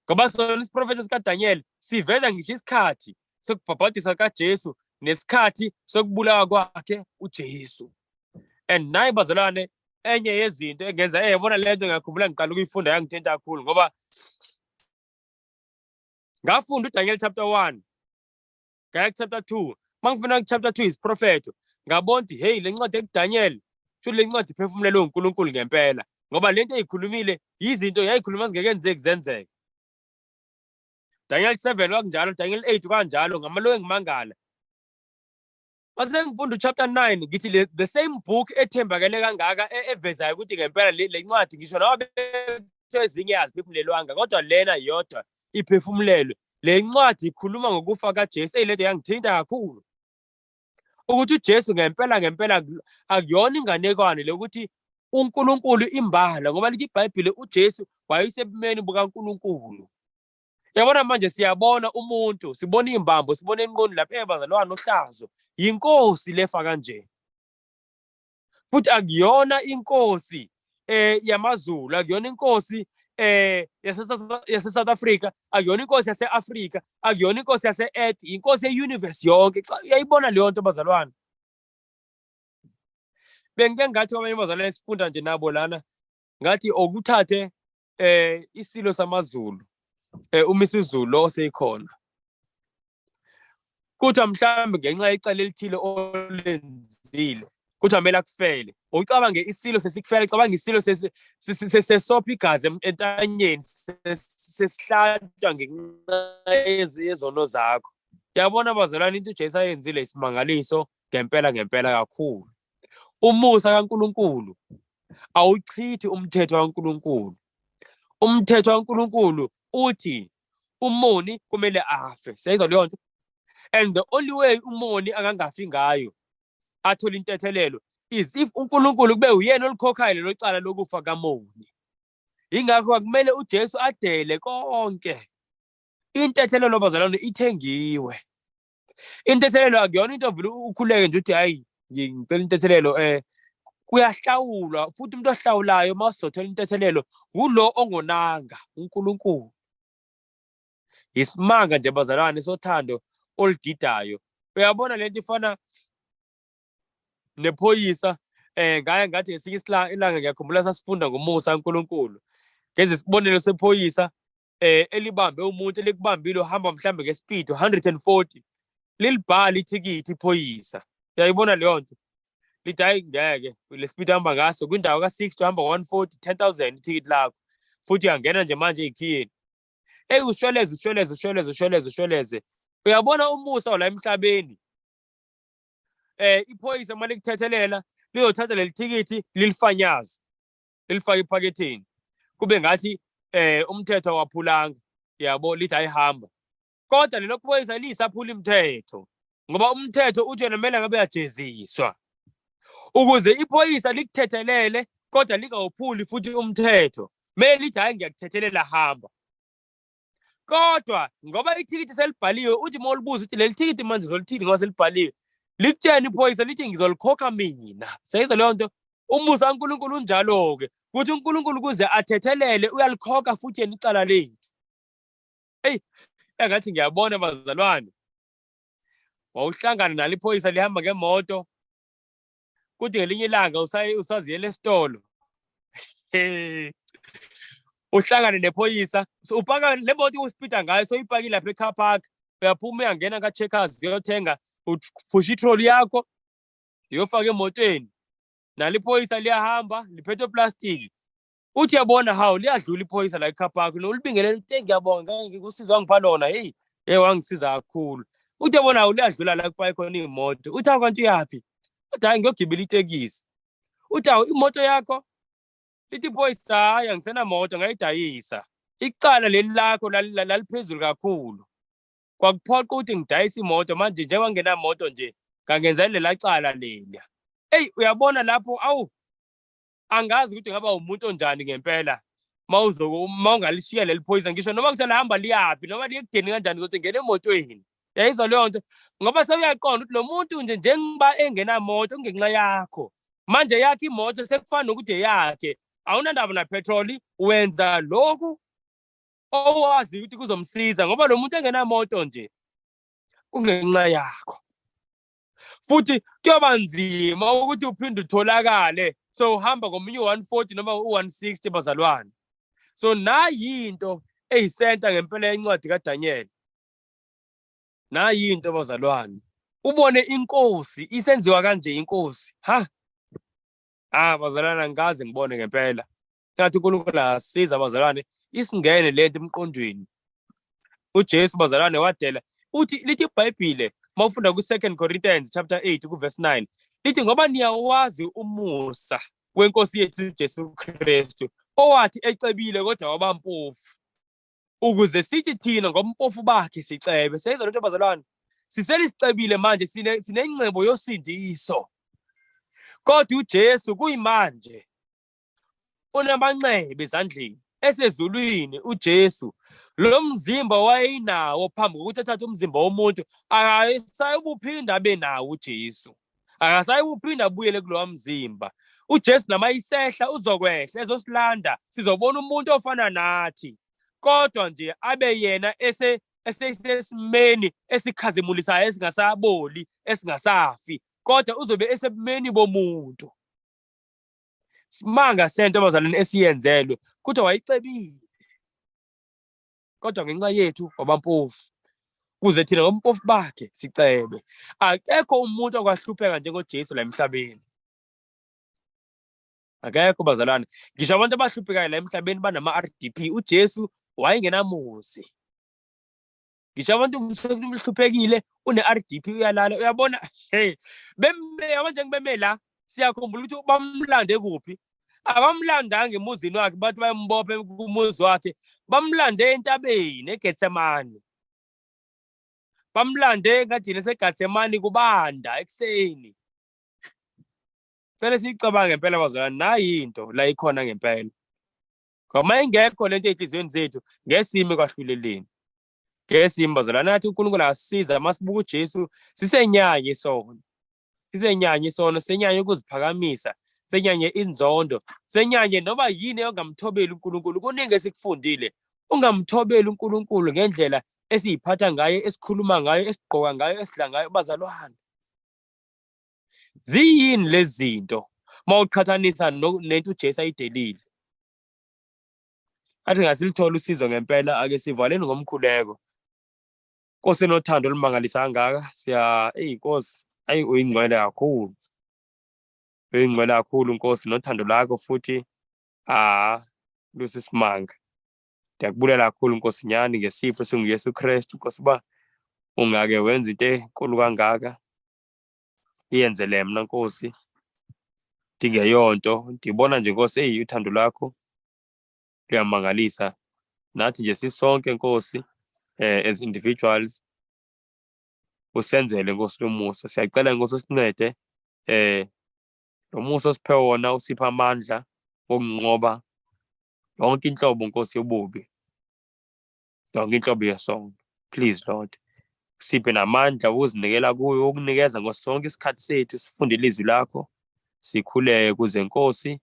S1: Ngoba sona isiprofetho sikaDaniel siveza ngisho isikhathi sokubhabhadiswa kaJesu nesikhathi sokubulawa kwakhe uJesu. And nayi bazalwane enye yezinto engenza yabona lento, ngiyakhumbula ngiqala ukuyifunda yangithinta kakhulu, ngoba ngafunda uDaniel chapter 1, ngaya chapter 2. Mangifuna ku chapter 2 isiprofetho, ngabona ukuthi hey, le ncwadi ekuDaniel, sho le ncwadi iphefumulelwe uNkulunkulu ngempela, ngoba lento eyikhulumile yizinto yayikhuluma zingekenzeki zenzeke. Daniel 7 kwakunjalo, Daniel 8 kanjalo, ngamaloku engimangala. Mase ngifunda uchapter 9, ngithi the same book ethembakele kangaka evezayo ukuthi ngempela le ncwadi, ngisho noma bekuthiwa ezinye aziphefumulelwanga, kodwa lena yodwa iphefumulelwe. Le ncwadi ikhuluma ngokufa kaJesu. Eyi, lento yangithinta kakhulu. Ukuthi uJesu ngempela ngempela akuyona inganekwane lokuthi uNkulunkulu imbala, ngoba lithi iBhayibheli uJesu wayesebumeni bukaNkulunkulu. Yabona manje siyabona umuntu, sibona imbambo, sibona enqondo lapha ebazalwane ohlazo. Yinkosi lefa kanje. Futhi akuyona inkosi yamaZulu, akuyona inkosi yase South Africa, akuyona inkosi yase Africa, akuyona inkosi yase Earth, inkosi ye-universe yonke. Uyayibona leyo nto bazalwane? Bengike ngathi kwabanye abazalwane esifunda nje nabo lana, ngathi okuthathe isilo samaZulu, uMisuzulu lo oseyikhona, kuthiwa mhlawumbe ngenxa yecala elithile olenzile kuthiwa kumele akufele. Ucabange isilo sesikufela, cabanga isilo sesopha igazi entanyeni, sesihlatshwa ngenxa yezono zakho. Yabona bazalwane, into uJesu ayenzile isimangaliso ngempela ngempela kakhulu. Umusa kaNkulunkulu awuchithi umthetho kaNkulunkulu. Umthetho kaNkulunkulu uthi umoni kumele afe. Siyayizwa leyo nto? And the only way umoni angangafi ngayo athole intethelelo is if uNkulunkulu kube uyena olikhokhayo lelo cala lokufa kamoni. Ingakho akumele uJesu adele konke. Intethelelo bazalwane ithengiwe. Intethelelo akuyona into vele ukhuleke nje uthi hayi ngicela intethelelo, kuyahlawulwa futhi umuntu ohlawulayo uma usizothola intethelelo ngulo ongonanga uNkulunkulu. Isimanga nje bazalwane sothando oludidayo. Uyabona lento ifana nephoyisa, ngaye ngathi ngesinye ilanga ngiyakhumbula sasifunda ngomusa kaNkulunkulu. Ngenza isibonelo sephoyisa elibambe umuntu, elikubambile uhamba mhlambe ngespeed 140, lilibhala ithikithi iphoyisa. Uyayibona leyo nto? Lithi hayi ngeke, le speed uhamba ngaso kwindawo ka-60 uhamba 140, 10,000 ithikithi lakho, futhi uyangena nje manje eyikhiyeni. Eyi ushweleze ushweleze ushweleze ushweleze ushweleze. Uyabona umusa la emhlabeni, iphoyisa uma likuthethelela lizothatha leli thikithi lilifanyaze lilifake ephaketheni, kube ngathi umthetho awaphulanga, yabo, lithi ayihamba. Kodwa lelo phoyisa liyisaphula imithetho, ngoba umthetho uthi yena kumele ngabe uyajeziswa ukuze iphoyisa likuthethelele kodwa lingawuphuli futhi umthetho. Kumele lithi hayi ngiyakuthethelela, hamba. Kodwa ngoba ithikithi selibhaliwe, uthi uma ulibuza uthi leli thikithi manje uzolithini ngoba selibhaliwe, likutshena iphoyisa lithi ngizolikhokha mina. Seyizwa leyo nto? Umusa kaNkulunkulu unjalo-ke, ukuthi uNkulunkulu ukuze athethelele uyalikhokha futhi yena icala lethu. Eyi, engathi ngiyabona bazalwane, wawuhlangana nalo iphoyisa lihamba ngemoto, kuthi ngelinye ilanga usaziyela esitolo, uhlangane nephoyisa, so upaka le moto uspeeda ngayo, soyipakile lapha e-car park, uyaphuma uyangena ka-Checkers uyothenga, uphusha itroli yakho uyofaka emotweni, nalo iphoyisa liyahamba liphethe uplastiki. Uthi yabona hawu liyadlula iphoyisa la e-car park, nolibingelela uthi ngiyabonga ngeke ngikusiza wangipha lona, hey hey wangisiza kakhulu. Uthi yabona hawu liyadlula la kupake khona iy'moto, uthi hawu kanti uyaphi? Uthi hayi ngiyogibela itekisi. Uthi hawu imoto yakho? Lithi iphoyisa hayi angisenamoto ngayidayisa. Icala leli lakho laliphezulu kakhulu, kwakuphoqa ukuthi ngidayise imoto, manje njengoba ngingenamoto nje ngangenza lela cala leliya. Eyi uyabona lapho, awu angazi ukuthi ngaba umuntu onjani ngempela mawungalishiya leli phoyisa, ngisho noma kuthiwa lihamba liyaphi noma liye ekudeni kanjani, uzothi ngena emotweni. Yayizwa leyo nto? Ngoba sewuyaqonda ukuthi lo muntu nje njengoba engenamoto kungenxa yakho, manje yakhe imoto sekufana nokuthi eyakhe, awunandaba napetroli, wenza lokhu owazi ukuthi kuzomsiza, ngoba lo muntu engenamoto nje kungenxa yakho. Futhi kuyoba nzima ukuthi uphinde utholakale so uhamba ngomunye u-140 noma u-160 bazalwane. So nayinto eyisenta ngempela yencwadi kaDaniel, nayinto bazalwane, ubone inkosi isenziwa kanje inkosi. Ha bazalwane, angikaze ngibone ngempela. Ngathi uNkulunkulu asiza bazalwane, isingene lento emqondweni. uJesu bazalwane wadela. Uthi lithi iBhayibhile mawufunda ku-2 Corinthians chapter 8 ku-verse 9, lithi ngoba niyawazi umusa wenkosi yethu Jesu Kristu, owathi ecebile kodwa waba mpofu, ukuze sithi thina ngompofu bakhe sicebe. Siyayizwa lento bazalwane? Siselisicebile manje, sinengcebo yosindiso. Kodwa uJesu kuyimanje unamanxeba ezandleni esezulwini. uJesu lo mzimba wayinawo phambi kokuthi athathe umzimba womuntu, akasayubuphinda abe nawo uJesu, akasayubuphinda abuyele kulowa mzimba. uJesu nama isehla uzokwehla ezosilanda, sizobona umuntu ofana nathi, kodwa nje abe yena esesimeni esikhazimulisayo, esingasaboli, esingasafi, kodwa uzobe esebumeni bomuntu. Simanga sento abazalwane esiyenzelwe, kuthiwa wayicebile, kodwa ngenxa yethu wabampofu, kuze thina ngompofu bakhe sicebe. Akekho umuntu okwahlupheka njengoJesu la emhlabeni, akekho bazalwane. Ngisho abantu abahluphekayo la emhlabeni banama-RDP, uJesu wayengenamuzi. Ngisho abantu uhluphekile une-RDP, uyalala, uyabona. Hey, manje ngibeme la, siyakhumbula ukuthi bamlande kuphi. Abamlandanga emuzini wakhe, bathi bayambopha kumuzi wakhe, bamlande entabeni eGetsemane, bamlande engadini eseGetsemane kubanda ekuseni. Cela siyicabange ngempela bazalwane, nayi into la ikhona ngempela. Ngoba ingekho lento ey'nhliziyweni zethu, ngesimo ekwahluleleni. Ngesimo bazalwane, nathi uNkulunkulu asisiza masibuka uJesu, sisenyanye isono. Sisenyanye isono, senyanye ukuziphakamisa, senyanye inzondo, senyanye noma yini ongamthobeli uNkulunkulu. Kuningi esikufundile. Ungamthobeli uNkulunkulu ngendlela esiyiphatha ngayo, esikhuluma ngayo, esigqoka ngayo, esidla ngayo, bazalwane. Ziyini lezi zinto mawuqhathanisa nento uJesu ayidelile? Athi ngasilithola usizo ngempela, ake sivaleni ngomkhuleko. Nkosi enothando olumangalisa kangaka, siya eyi Nkosi, ayi uyingcwele kakhulu. Uyingcwele kakhulu Nkosi, nothando lakho futhi lusisimanga. Ndiyakubulela kakhulu Nkosi nyani ngesipho esinguYesu Kristu. Nkosi, uba ungake wenza into enkulu kangaka, iyenzele mna Nkosi, ndingeyonto. Ndibona nje Nkosi, eyi uthando lwakho luyamangalisa. Nathi nje sisonke Nkosi, as individuals, usenzele Nkosi lomusa. Siyacela Nkosi usincede, lo musa osiphe wona usiphe amandla wokunqoba yonke inhlobo Nkosi yobubi, yonke inhlobo yesono. Please Lord, siphe namandla wokuzinikela kuyo, wokunikeza ngaso sonke isikhathi sethu, sifunde ilizwi lakho, sikhuleke kuze Nkosi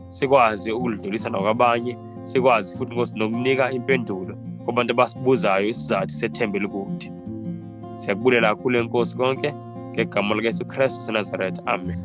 S1: sikwazi ukulidlulisa nakwabanye, sikwazi futhi Nkosi nokunika impendulo kubantu abasibuzayo isizathu sethemba elikude. Siyakubulela kakhulu eNkosi konke ngegama likaYesu Kristu seNazaretha. Amen.